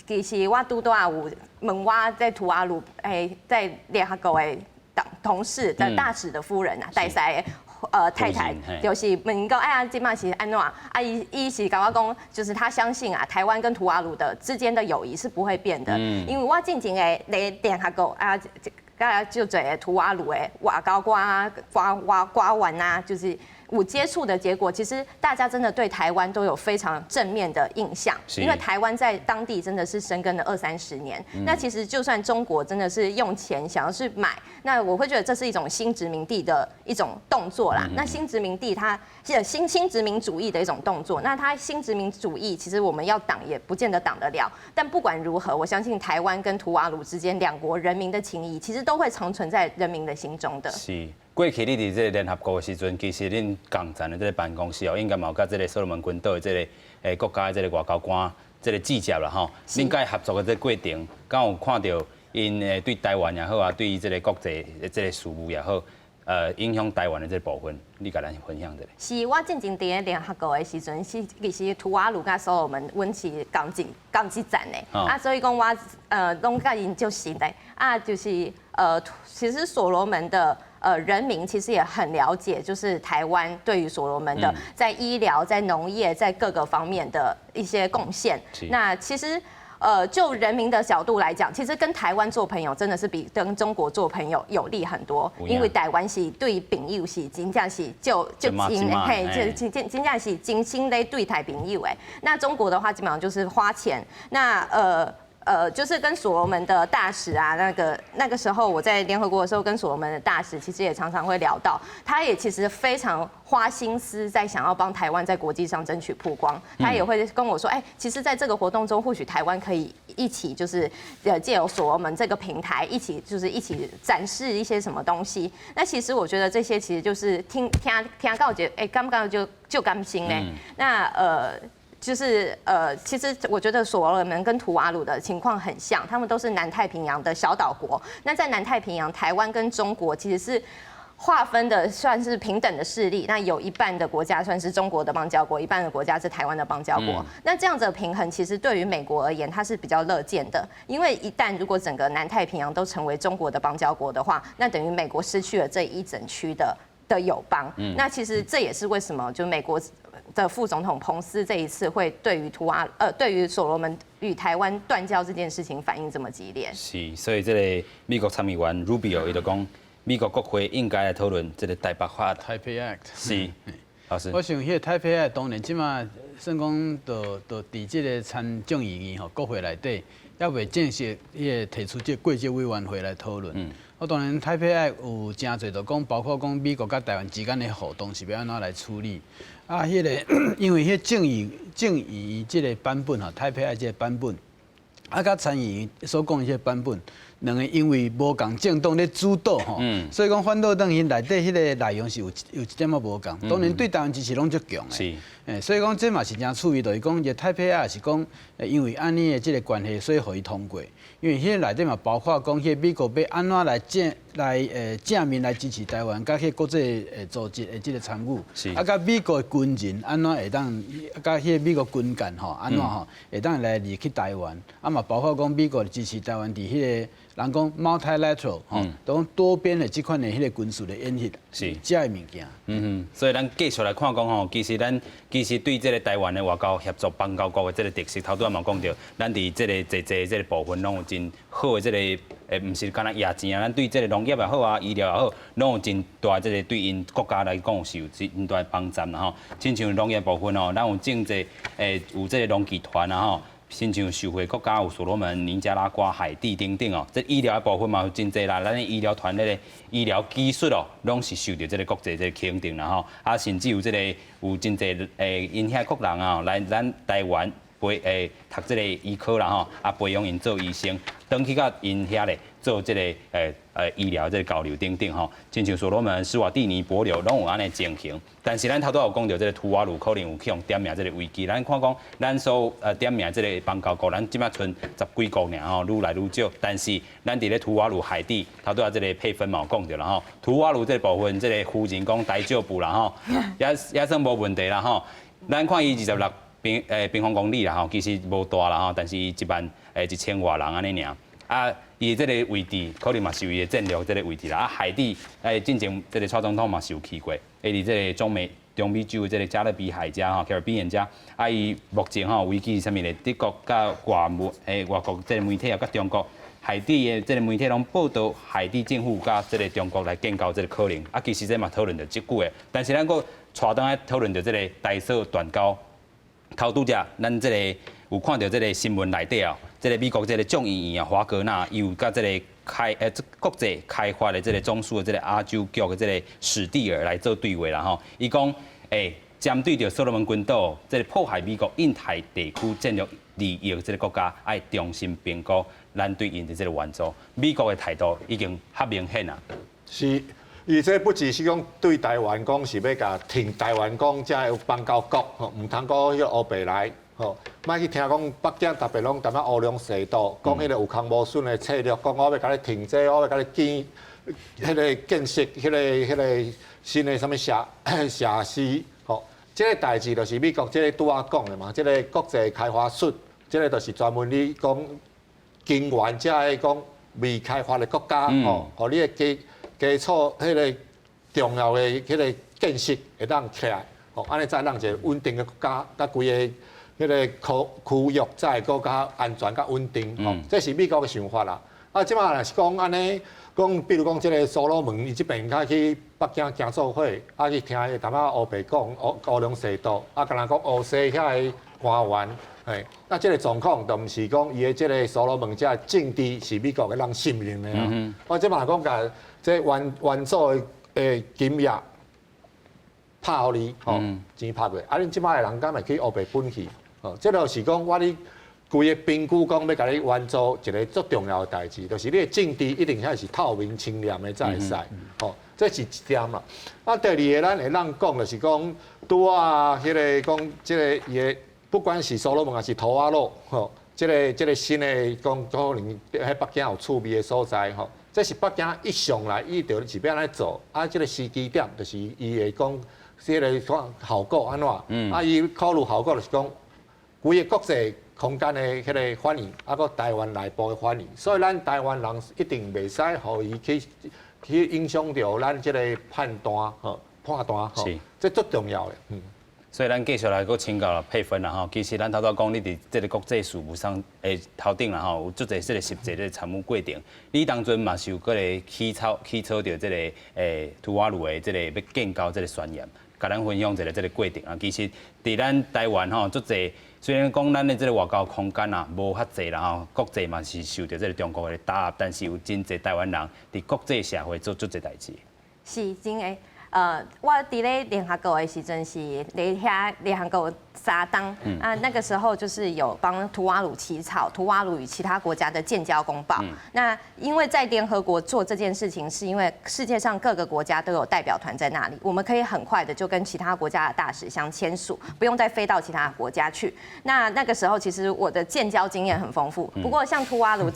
其實我拄拄仔有問我在吐瓦魯在聯合國的黨同事的大使的夫人啊，大使的太太，就是問伊講，哎呀，這馬是按怎？啊，伊是共我講，就是他相信啊，台灣跟吐瓦魯的之間的友誼是不會變的。因為我進前的佇聯合國啊，佮就濟吐瓦魯的外交官啊、官員啊，就是有接觸的結果，其實大家真的對台灣都有非常正面的印象，因為台灣在當地真的是深耕了二三十年。那其實就算中國真的是用錢想要去買，那我會覺得這是一種新殖民地的一種動作啦。那新殖民地它是新殖民主義的一種動作，那它新殖民主義其實我們要擋也不見得擋得了。但不管如何，我相信台灣跟吐瓦魯之間兩國人民的情誼，其實都會長存在人民的心中的。是。過去你佇這个聯合國的時陣，其實恁仝層的這个辦公室哦，應該嘛有佮這个所羅門群島的這个國家的這个外交官這个接觸啦吼。恁佮伊合作的這个過程，敢有看著𪜶對台灣也好啊，對這个國際的這个事務也好，影響台灣的這个部分，你共咱分享一下。是我進前佇咧聯合國的時陣，是其實吐瓦魯佮所羅門，阮是仝一層的，啊，所以講我攏佮𪜶足熟的，啊，就是其實所羅門的人民其實也很了解，就是台灣對於所羅門的在醫療、在農業、在各個方面的一些貢獻。那其實，就人民的角度來講，其實跟台灣做朋友真的是比跟中國做朋友有利很多，因為台灣是對朋友是真正是就真嘿，就真正是真心的對待朋友的。那中國的話，基本上就是花錢。那就是跟所羅門的大使啊，那個時候我在聯合國的時候，跟所羅門的大使其實也常常會聊到，他也其實非常花心思在想要幫台灣在國際上爭取曝光。他也會跟我說，哎，其實在這個活動中，或許台灣可以一起就是借由所羅門這個平台，一起就是一起展示一些什麼東西。那其實我覺得這些其實就是聽聽到就哎，感覺就甘心呢。那就是其實我覺得所羅門跟吐瓦魯的情況很像，他們都是南太平洋的小島國。那在南太平洋，台灣跟中國其實是劃分的算是平等的勢力。那有一半的國家算是中國的邦交國，一半的國家是台灣的邦交國。那這樣子的平衡，其實對於美國而言，它是比較樂見的。因為一旦如果整個南太平洋都成為中國的邦交國的話，那等於美國失去了這一整區的友邦。那其實這也是為什麼就美國的副總統彭斯這一次會對於吐瓦對於所羅門與台灣斷交這件事情反應這麼激烈。是，所以這个美國參議員 Rubio 伊就講，美國國會應該來討論這个台北法。 Taipei Act。是，老師。我想彼个 Taipei Act 當然這馬算講，就佇這个參眾議院吼，國會內底，猶未正式彼个提出這个國際委員會來討論。我當然 Taipei Act 有誠濟，就講包括講美國佮台灣之間的互動是欲按怎來處理。啊，彼个因為彼眾議這个版本吼，Taipei Act 這个版本，啊，佮參議院所講的彼个版本，兩个因為無仝政黨咧主導吼，所以講反倒等於內底彼个內容是有一點仔無仝。當然對台灣支持攏足強的。所以講這嘛是誠趣味，就是講這 Taipei Act 是講，因為按呢的這个關係，所以予伊通過。因為彼个內底嘛包括講，彼个美國欲按怎來正來正面來支持台灣，佮彼个國際組織的這个參與，啊，佮美國的軍人按怎會當，佮彼个美國軍艦吼，按怎吼會當來入去台灣，啊嘛包括講美國支持台灣佇彼个人講 multilateral 吼，都講多邊的這款的彼个軍事的演習，這个物件。嗯哼，所以咱繼續來看講吼，其實咱其實對這个台灣的外交協作邦交國的這个特色，頭拄仔嘛講著，咱佇這个濟濟這个部分攏有真好的這个，毋是干焦攑錢啊，咱對這个農業也好啊，醫療也好，攏有真大這个對𪜶國家來講是有真大的幫助啦吼。親像農業部分吼，咱有種這有這个農技團啊吼。親像受惠國家有所羅門、尼加拉瓜、海地等等哦，這醫療的部分嘛有真濟啦，咱的醫療團咧個醫療技術哦，攏是受著這个國際這个肯定啦吼。啊，甚至有這个有真濟𪜶遐國人啊，來咱台灣培讀這个醫科啦吼，啊培養𪜶做醫生，轉去到𪜶遐咧做這个醫療這个交流等等吼。親像所羅門、史瓦蒂尼、帛琉攏有按呢情形，但是咱頭拄有講著這个吐瓦魯可能有去予點名這个危機，咱看講咱所點名這个邦交國，咱這擺賰十幾國爾吼，愈來愈少。但是咱佇咧吐瓦魯海地，頭拄仔這个佩芬嘛有講著啦吼，吐瓦魯這个部分，這个夫人講大丈夫啦吼，也算無問題啦吼。咱看伊26平方公里啦吼，其實無大啦吼，但是伊1萬1000外人按呢爾。啊，伊這个位置可能嘛是伊的戰略這个位置啦。啊，海地進前這个蔡總統嘛是有去過，佇這个中美洲的這个加勒比海遮吼，Caribbean 遮，啊，伊目前吼危機是啥物咧？德國佮外國這个媒體啊，佮中國海地的這个媒體攏報導海地政府佮這个中國來建交這个可能。啊，其實這嘛討論著足久的，但是咱閣帶轉來討論著這个台索斷交。頭拄才咱這个有看著這个新聞內底哦，這个美國這个眾議員啊，華格納伊有佮這个國際開發的這个總署的這个亞洲局的這个史蒂爾來做對話啦吼。伊講針對著所羅門群島這个破壞美國印太地區戰略利益這个國家，愛重新評估咱對𪜶的這个援助。美國的態度已經較明顯啊。是。伊這不只是講對台灣講是欲共停台灣講，這个邦交國吼，毋通閣彼個烏白來吼，莫去聽講北京逐擺攏淡仔烏龍踅肚，講彼個有空無損的策略，講我欲共你停這，我欲共你建彼个建設，彼個新的啥物設施吼，這个代誌就是美國這个拄仔講的嘛，這个國際開發署，這个就是專門咧講經援這个講未開發的國家吼，予你的基礎彼个重要的彼个建設會當起來，吼，按呢才會當一个穩定的國家，佮規个彼个區域才會閣較安全、較穩定，吼，這是美國的想法啦。啊，這擺若是講按呢，講比如講這个所羅門，伊這邊較去北京行做伙，啊去聽伊淡仔烏白講，烏龍踅肚，啊，敢若講烏西遐个官員，嘿，啊，這个狀況就毋是講伊的這个所羅門這政治是美國會當信任的啊。我這擺講共這援助的金額拍予你，吼，錢拍過，啊，恁這擺的人敢會去烏白本去？吼，這就是講我咧規个評估講欲共你援助一个足重要的代誌，就是你的政治一定愛是透明清廉的才會使，吼，這是一點啦。啊，第二个咱會當講就是講，拄仔彼个講這个伊的，不管是所羅門抑是吐瓦魯，吼，這個新的講可能佇北京有趣味的所在，吼。這是北京一向來伊就是欲按呢做，啊，這个時機點就是伊會講，這个講效果按怎，啊，伊考慮效果就是講，規个國際空間的彼个反應，啊，閣台灣內部的反應，所以咱台灣人一定袂使予伊去影響著咱這个判斷，吼，判斷，吼，這足重要的。所以咱繼續來閣請教佩芬啦吼。其實咱頭拄講，你佇這个國際事務上的頭頂啦吼，有足濟這个實際這个參與過程。你當陣嘛是有閣個起草著這个吐瓦魯的這个欲建交這个宣言。共咱分享一下這个過程啊。其實，佇咱台灣吼，足濟雖然講咱的這个外交空間啊無遐濟啦吼，國際嘛是受著這个中國的打壓，但是有真濟台灣人佇國際社會做足濟代誌。是真的。我佇咧聯合國的時陣是佇遐聯合國三冬啊，那個時候就是有幫圖瓦魯起草圖瓦魯與其他國家的建交公報。那因為在聯合國做這件事情，是因為世界上各個國家都有代表團在那裡，我們可以很快的就跟其他國家的大使相簽署，不用再飛到其他國家去。那那個時候其實我的建交經驗很豐富。不過像圖瓦魯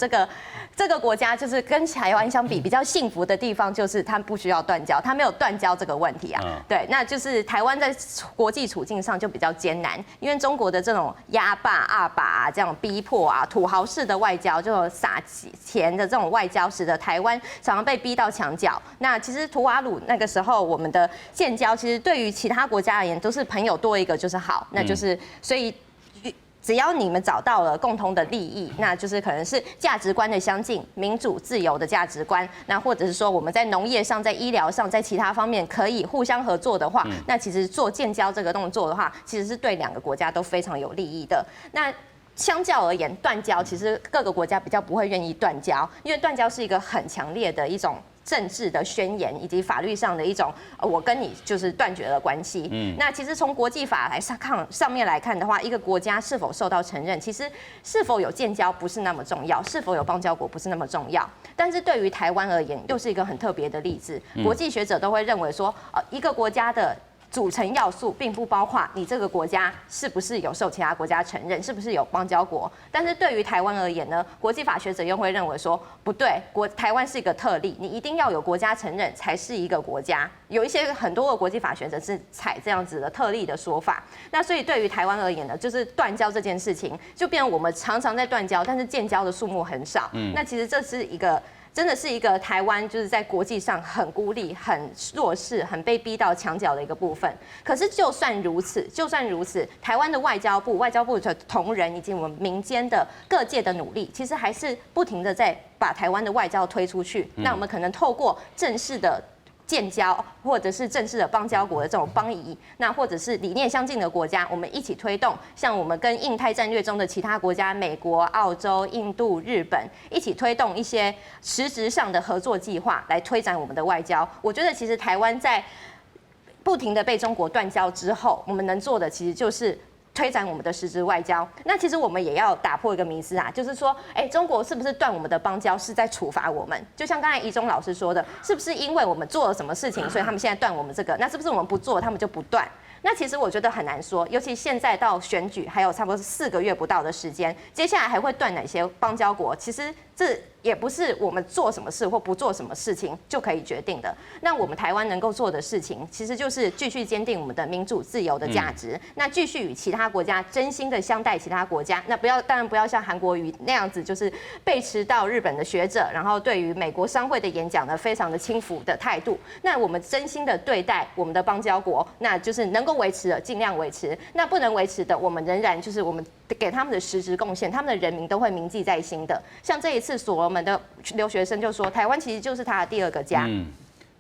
這個國家，就是跟台灣相比比較幸福的地方，就是它不需要斷交，它沒有斷交這個問題啊。對，那就是台灣在國際處境上就比較艱難，因為中國的這種壓霸、鴨霸啊，這樣逼迫啊，土豪式的外交，就撒錢的這種外交，使得台灣常常被逼到牆角。那其實圖瓦魯那個時候，我們的建交，其實對於其他國家而言，都是朋友多一個就是好，那就是所以，只要你們找到了共同的利益，那就是可能是價值觀的相近、民主自由的價值觀，那或者是說我們在農業上、在醫療上、在其他方面可以互相合作的話，那其實做建交這個動作的話，其實是對兩個國家都非常有利益的。那相較而言，斷交其實各個國家比較不會願意斷交，因為斷交是一個很強烈的一種政治的宣言，以及法律上的一種，我跟你就是斷絕了關係。那其實從國際法來上看上面來看的話，一個國家是否受到承認，其實是否有建交不是那麼重要，是否有邦交國不是那麼重要。但是對於台灣而言，又是一個很特別的例子。國際學者都會認為說，一個國家的組成要素並不包括你這個國家是不是有受其他國家承認，是不是有邦交國。但是對於台灣而言呢，國際法學者又會認為說，不對，台灣是一個特例，你一定要有國家承認才是一個國家。有一些很多個國際法學者是採這樣子的特例的說法。那所以對於台灣而言呢，就是斷交這件事情，就變成我們常常在斷交，但是建交的數目很少。那其實這是一個，真的是一個台灣就是在國際上很孤立、很弱勢、很被逼到牆角的一個部分。可是就算如此，就算如此，台灣的外交部、外交部的同仁以及我們民間的各界的努力，其實還是不停的在把台灣的外交推出去。那我們可能透過正式的建交，或者是正式的邦交國的這種邦誼，那或者是理念相近的國家，我們一起推動，像我們跟印太戰略中的其他國家，美國、澳洲、印度、日本，一起推動一些實質上的合作計劃，來推展我們的外交。我覺得其實台灣在不停的被中國斷交之後，我們能做的其實就是推展我們的實質外交。那其實我們也要打破一個迷思啊，就是說，欸，中國是不是斷我們的邦交是在處罰我們？就像剛才怡中老師說的，是不是因為我們做了什麼事情，所以他們現在斷我們這個？那是不是我們不做，他們就不斷？那其實我覺得很難說，尤其現在到選舉還有差不多4個月不到的時間，接下來還會斷哪些邦交國？其實這也不是我們做什麼事或不做什麼事情就可以決定的。那我們台灣能夠做的事情，其實就是繼續堅定我們的民主自由的價值，那繼續與其他國家真心的相待其他國家。那不要，當然不要像韓國瑜那樣子，就是背馳到日本的學者，然後對於美國商會的演講呢，非常的輕浮的態度。那我們真心的對待我們的邦交國，那就是能夠維持的盡量維持，那不能維持的，我們仍然就是我們給他們的實質貢獻，他們的人民都會銘記在心的。像這一次所羅門的留學生就說，台灣其實就是他的第二個家。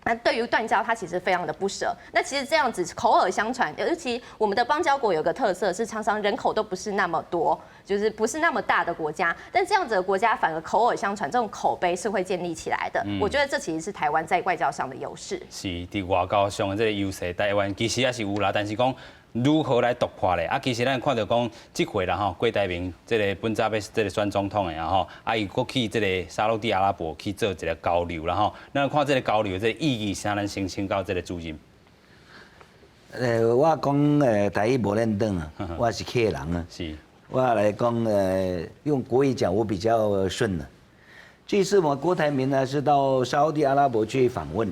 那對於斷交，他其實非常的不捨。那其實這樣子口耳相傳，尤其我們的邦交國有個特色是，常常人口都不是那麼多，就是不是那麼大的國家。但這樣子的國家反而口耳相傳，這種口碑是會建立起來的。我覺得這其實是台灣在外交上的優勢。是佇外交上的這個優勢，台灣其實也是有啦，但是講如何來突破咧？啊，其實咱看著講，這回啦吼，郭台銘這個本早欲這個選總統的啊吼，啊伊閣去這個沙烏地阿拉伯去做一個交流啦吼。咱看這個交流這個意義啥？咱先請教這個主任。我講台語無輪轉啊，我是客人啊。我來講用國語講我比較順啊。這次我郭台銘呢是到沙烏地阿拉伯去訪問，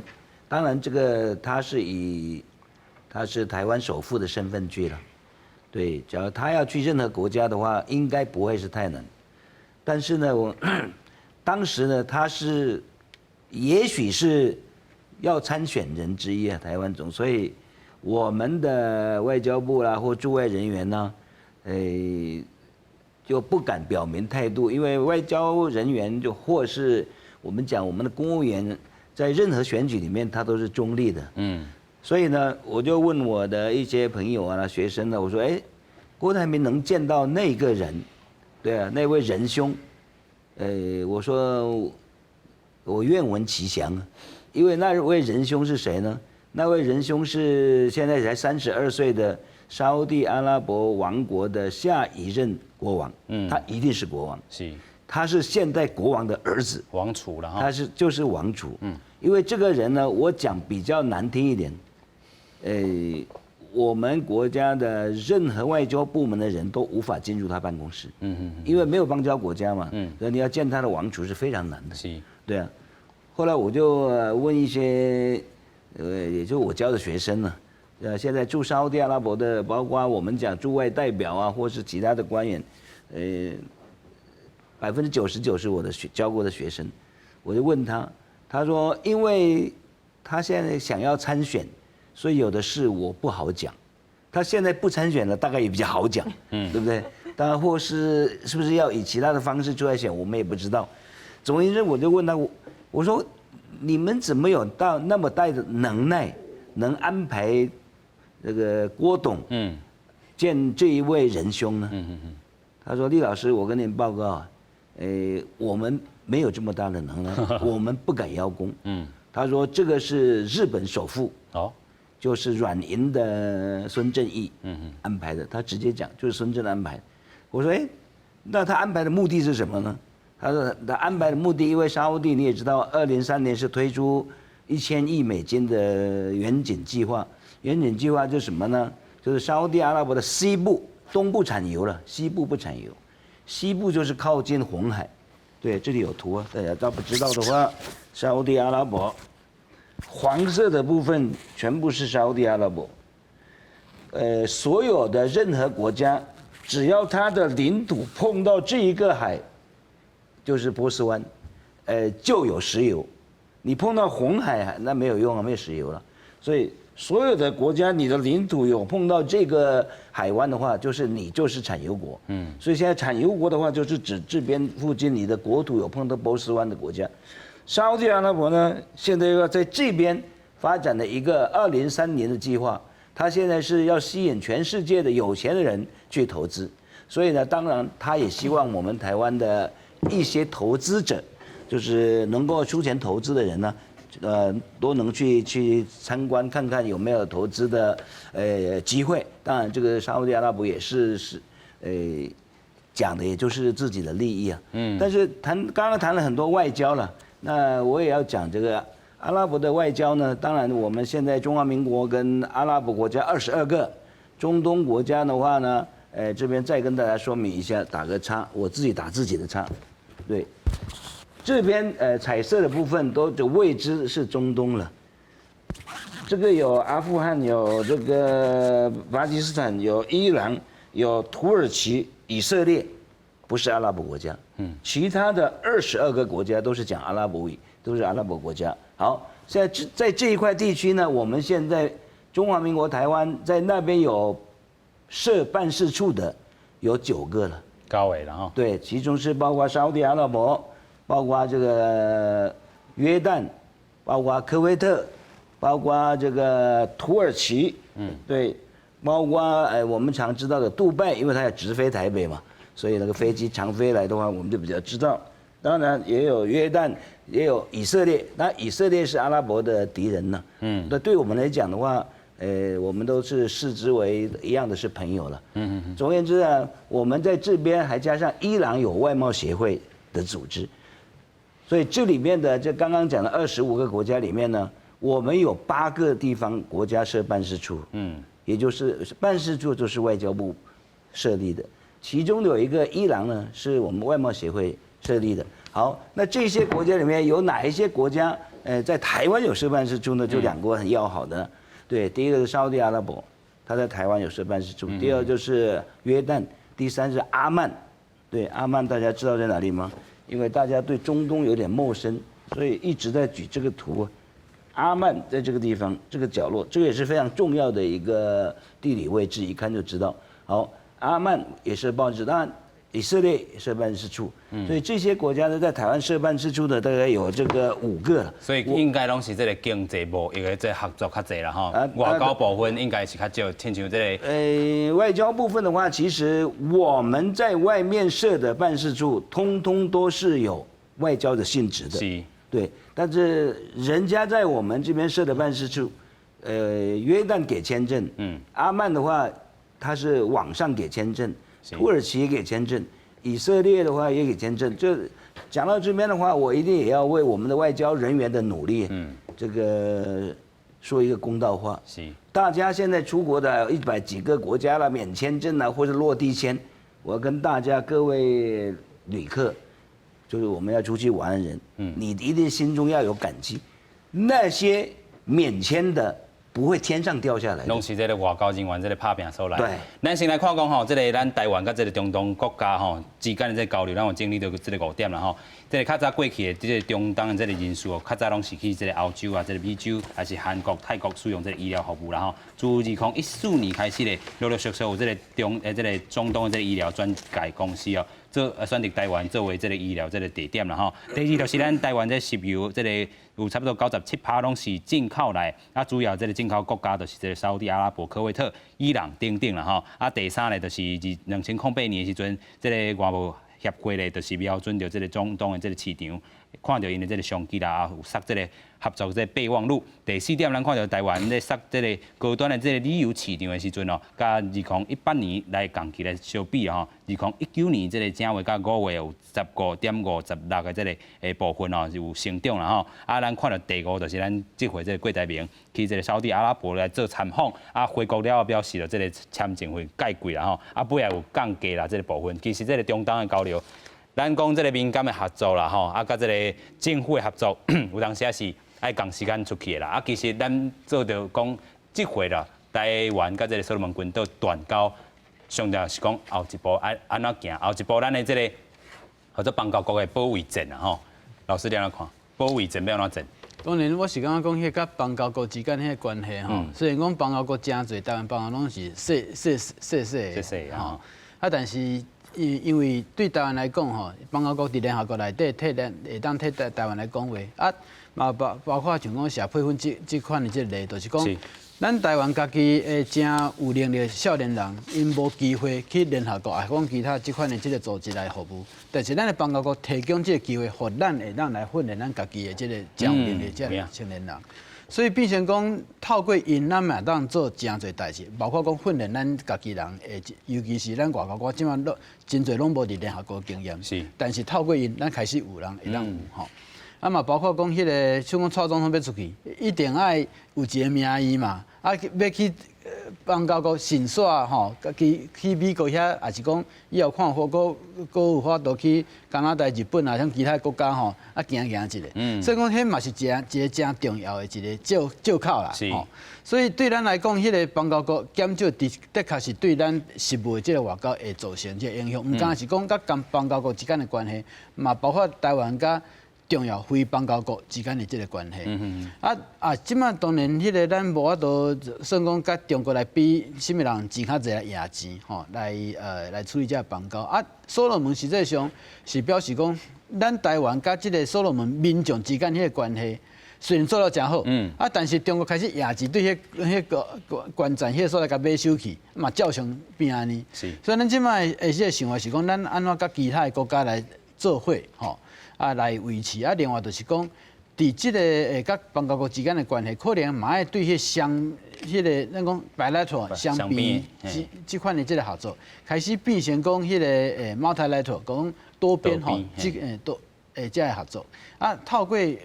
當然這個他是以他是台灣首富的身份去了，對，假如他要去任何國家的話，應該不會是太難。但是呢，我當時呢，他是也許是要參選人之一啊，台灣總，所以我們的外交部啦或駐外人員呢，就不敢表明態度，因為外交人員就或是我們講我們的公務員，在任何選舉裡面，他都是中立的。所以呢，我就問我的一些朋友啊、學生呢，我說：哎，郭台銘能見到那個人，對啊，那位仁兄，我說我願聞其詳，因為那位仁兄是誰呢？那位仁兄是現在才32歲的沙烏地阿拉伯王國的下一任國王，他一定是國王，他是現代國王的兒子，王儲了哈，他是就是王儲，因為這個人呢，我講比較難聽一點，我們國家的任何外交部門的人都無法進入他辦公室，因為沒有邦交國家嘛，所以你要見他的王儲是非常難的，對啊。後來我就問一些，也就我教的學生呢，現在駐沙烏地阿拉伯的，包括我們講駐外代表啊，或是其他的官員，99%是我的學教過的學生，我就問他，他說，因為他現在想要參選，所以有的事我不好講。他現在不參選了，大概也比較好講，對不對？當然，或是是不是要以其他的方式出來選，我們也不知道。總而言之，我就問他，我說，你們怎麼有到那麼大的能耐，能安排這個郭董，見這一位仁兄呢？他說：李老師，我跟您報告啊，我們沒有這麼大的能耐，我們不敢邀功。他說這個是日本首富，就是軟銀的孫正義，安排的。他直接講就是孫正安排。我說：哎，那他安排的目的是什麼呢？他說他安排的目的，因為沙烏地你也知道，2003年是推出1000億美金的遠景計劃。遠景計劃就是什麼呢？就是沙烏地阿拉伯的西部、東部產油了，西部不產油，西部就是靠近紅海。對，這裡有圖啊，大家都不知道的話，沙烏地阿拉伯黃色的部分全部是沙烏地阿拉伯。所有的任何國家，只要它的領土碰到這一個海，就是波斯灣，就有石油。你碰到紅海，那沒有用啊，沒有石油了。所以所有的國家，你的領土有碰到這個海灣的話，就是你就是產油國。所以現在產油國的話，就是指這邊附近你的國土有碰到波斯灣的國家。沙烏地阿拉伯呢，現在又要在這邊發展的一個2030年的計劃，他現在是要吸引全世界的有錢的人去投資。所以呢，當然他也希望我們台灣的一些投資者，就是能夠出錢投資的人呢，都能去參觀看看有沒有投資的機會。當然，這個沙烏地阿拉伯也是講的也就是自己的利益啊。但是談剛剛談了很多外交了，那我也要講這個阿拉伯的外交呢。當然，我們現在中華民國跟阿拉伯國家22個，中東國家的話呢，這邊再跟大家說明一下，打個叉，我自己打自己的叉，對。這邊彩色的部分都就未知是中東了，這個有阿富汗，有這個巴基斯坦，有伊朗，有土耳其、以色列，不是阿拉伯國家。其他的22個國家都是講阿拉伯語，都是阿拉伯國家。好，現在在這一塊地區呢，我們現在中華民國台灣在那邊有設辦事處的有9個了，九個了哈。對，其中是包括沙烏地阿拉伯。包括這個約旦，包括科威特，包括這個土耳其，對，包括我們常知道的杜拜，因為它要直飛台北嘛，所以那個飛機常飛來的話，我們就比較知道。當然也有約旦，也有以色列。那以色列是阿拉伯的敵人呢，那對我們來講的話，我們都是視之為一樣的是朋友了。總而言之啊，我們在這邊還加上伊朗有外貿協會的組織。所以這裡面的這剛剛講的25個國家裡面呢，我們有八個地方國家設辦事處，也就是辦事處就是外交部設立的，其中有一個伊朗呢，是我們外貿協會設立的。好，那這些國家裡面有哪一些國家，在台灣有設辦事處呢？就兩個很要好的，對，第一個是沙烏地阿拉伯，他在台灣有設辦事處；第二就是約旦，第三是阿曼，對，阿曼大家知道在哪裡嗎？因為大家對中東有點陌生，所以一直在舉這個圖。阿曼在這個地方，這個角落，這個也是非常重要的一個地理位置，一看就知道。好，阿曼也是報紙，當然以色列設辦事處，所以這些國家呢，在台灣設辦事處的大概有這個五個了。所以應該攏是這個經濟貿易的這合作較濟啦吼，外交部分應該是較少，親像這個。外交部分的話，其實我們在外面設的辦事處，通通都是有外交的性質的。對，但是人家在我們這邊設的辦事處，約旦給簽證，阿曼的話，他是網上給簽證。土耳其也給簽證，以色列的話也給簽證。就講到這邊的話，我一定也要為我們的外交人員的努力，這個說一個公道話。大家現在出國的一百幾個國家了，免簽證啊，或者落地簽，我要跟大家各位旅客，就是我們要出去玩的人，你一定心中要有感激，那些免簽的，不會天上掉下來。攏是這个外交人員這个拍拚所來。對。咱先來看講吼，這个咱台灣佮這个中東國家吼之間的這个交流，咱有整理著這个五點啦吼。這个較早過去的這个中東的這个人士哦，較早攏是去這个歐洲啊、這个美洲，還是韓國、泰國使用這个醫療服務啦吼。自2014年開始咧，陸陸續續有這个中這个中東的這个醫療轉介公司哦，做選擇台灣作為這个醫療這个地點啦吼。第二就是咱台灣這石油這个有差不多97%攏是進口來，啊，主要這个進口國家就是這个沙烏地阿拉伯、科威特、伊朗等等啦吼。啊，第三咧就是佇2008年的時陣，這个外貿協會咧就是瞄準著這个中東的這个市場，看著𪜶的這个商機啦，啊，有設這个合作這个備忘錄。第四點，咱看著台灣咧設這个高端的這个旅遊市場的時陣哦，佮2018年來仝期來相比吼，2019年這个正月佮五月有15.56个這个部分哦，有成長啦吼。啊，咱看著第五就是咱這回這个郭台銘去這个沙烏地阿拉伯來做參訪，啊，回國了後表示了這个簽證費蓋貴啦吼，啊，尾仔有降價啦這个部分。其實這个中東的交流，咱講這个民間的合作啦吼，啊，佮這个政府的合作，有當時也是愛仝時間出去的啦。啊，其實咱做著講這回啦，台灣佮這个所羅門群島斷交，上重要是講後一步按按怎行，後一步咱的這个合作邦交國的保衛戰啊吼。老師你按怎看？保衛戰欲按怎戰？當然，我是感覺講，彼個佮邦交國之間彼个關係吼，雖然講邦交國誠濟，台灣邦交攏是細細細細的吼，啊，但是因為對台灣來講吼，邦交國佇聯合國內底替咱會當替台灣來講話，啊，嘛包括像講謝佩芬這款的這個例，就是講，咱台灣家己的誠有能力的少年人，𪜶無機會去聯合國，抑講其他這款的這個組織來服務，但是咱的邦交國提供這個機會，予咱會當來訓練咱家己的這個誠有能力的這个青年人。所以變成講，透過𪜶，咱嘛會當做誠濟代誌，包括講訓練咱家己人，的，尤其是咱外交官這馬攏真濟攏無佇聯合國經驗，但是透過𪜶，咱開始有人會當有吼。啊嘛，包括講彼个，像講蔡總統欲出去，一定愛有一个名義嘛，啊，欲去邦交國申說吼，去美國遐，抑是講以後看好閣閣有法度去加拿大、日本啊，像其他國家吼，啊行行一下。所以講，彼嘛是一個誠重要的一个借口啦。吼，所以對咱來講，彼个邦交國減少的確是對咱實務的這个外交會造成這个影響。毋單是講佮邦交國之間的關係，嘛包括台灣佮重要非邦交國之間的這个關係。啊啊，這馬當然，彼个咱無法度算講佮中國來比，啥物人錢較濟來贏錢吼，來處理這个邦交。啊，所羅門實際上是表示講，咱台灣佮這个所羅門民眾之間彼个關係，雖然做了誠好，啊，但是中國開始贏錢對彼彼个關鍵彼个所在共買收去，嘛照常變按呢。所以咱這馬的這个想法是講，咱按怎佮其他的國家來做伙吼，啊，來維持啊，另外就是講，佇這个佮邦交國之間的關係，可能嘛愛對彼雙彼个咱講 bilateral 雙邊這款的這个合作，開始變成講彼个multilateral 講多邊吼，這多這个合作啊，透過會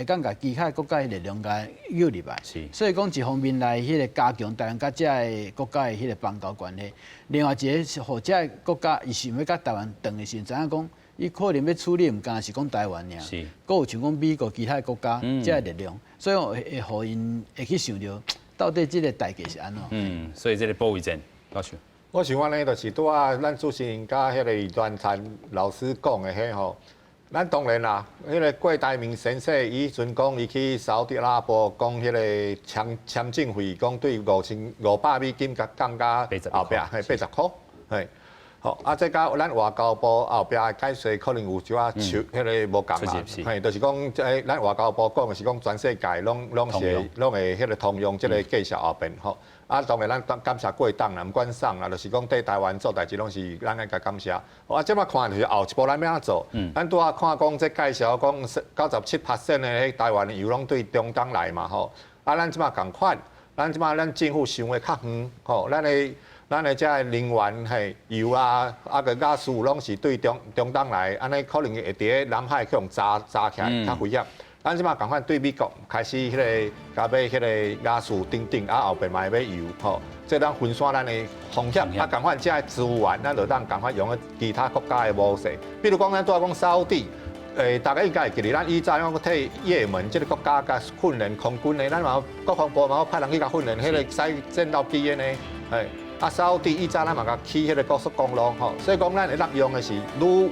當共其他國家的力量共誘入來，所以講一方面來彼个加強台灣佮這个國家的彼个邦交關係，另外一个是予這个國家伊想欲佮台灣斷的時陣，知影講，伊可能欲處理，毋干焦是講台灣爾，閣有像講美國其他國家這个力量，所以會予𪜶會去想著，到底這个代價是按怎？嗯，所以這个保衛戰，老師。我想按呢，就是拄仔咱主持人佮彼个亂燦老師講的彼吼，咱當然啦，彼个郭台銘先生伊彼陣講伊去沙烏地阿拉伯講彼个簽證費，講對5500美金共降甲後壁嘿80箍，嘿。吼，啊，這佮咱外交部後壁的解釋可能有少仔手彼个無仝啦，嘿，就是講這咱外交部講的是講全世界攏攏是攏會彼个通用這个介紹後邊吼。啊，當然咱感謝過當啦，毋管啥啦，就是講對台灣做代誌攏是咱愛共感謝。啊，這擺看就是後一步咱欲按怎做？咱拄仔看講這介紹講97% 的彼台灣的油攏對中東來嘛吼。啊，咱這擺仝款，咱這擺咱政府想的較遠吼，咱的這个能源嘿油啊，啊閣瓦斯攏是對中東來，按呢可能會佇咧南海去予炸炸起來較危險。咱這擺仝款對美國開始彼个共買彼个瓦斯等等，啊後邊嘛會買油吼，這當分散咱的風險。啊，仝款這个資源，咱就當仝款用咧其他國家的模式。比如講，咱拄仔講沙烏地，大家應該會記得，咱以前講替也門這个國家共訓練空軍的，咱嘛國防部嘛派人去共訓練，彼个駛戰鬥機的呢，嘿。啊，沙烏地以前咱嘛共起彼个高速公路吼，所以講咱會當用的是愈。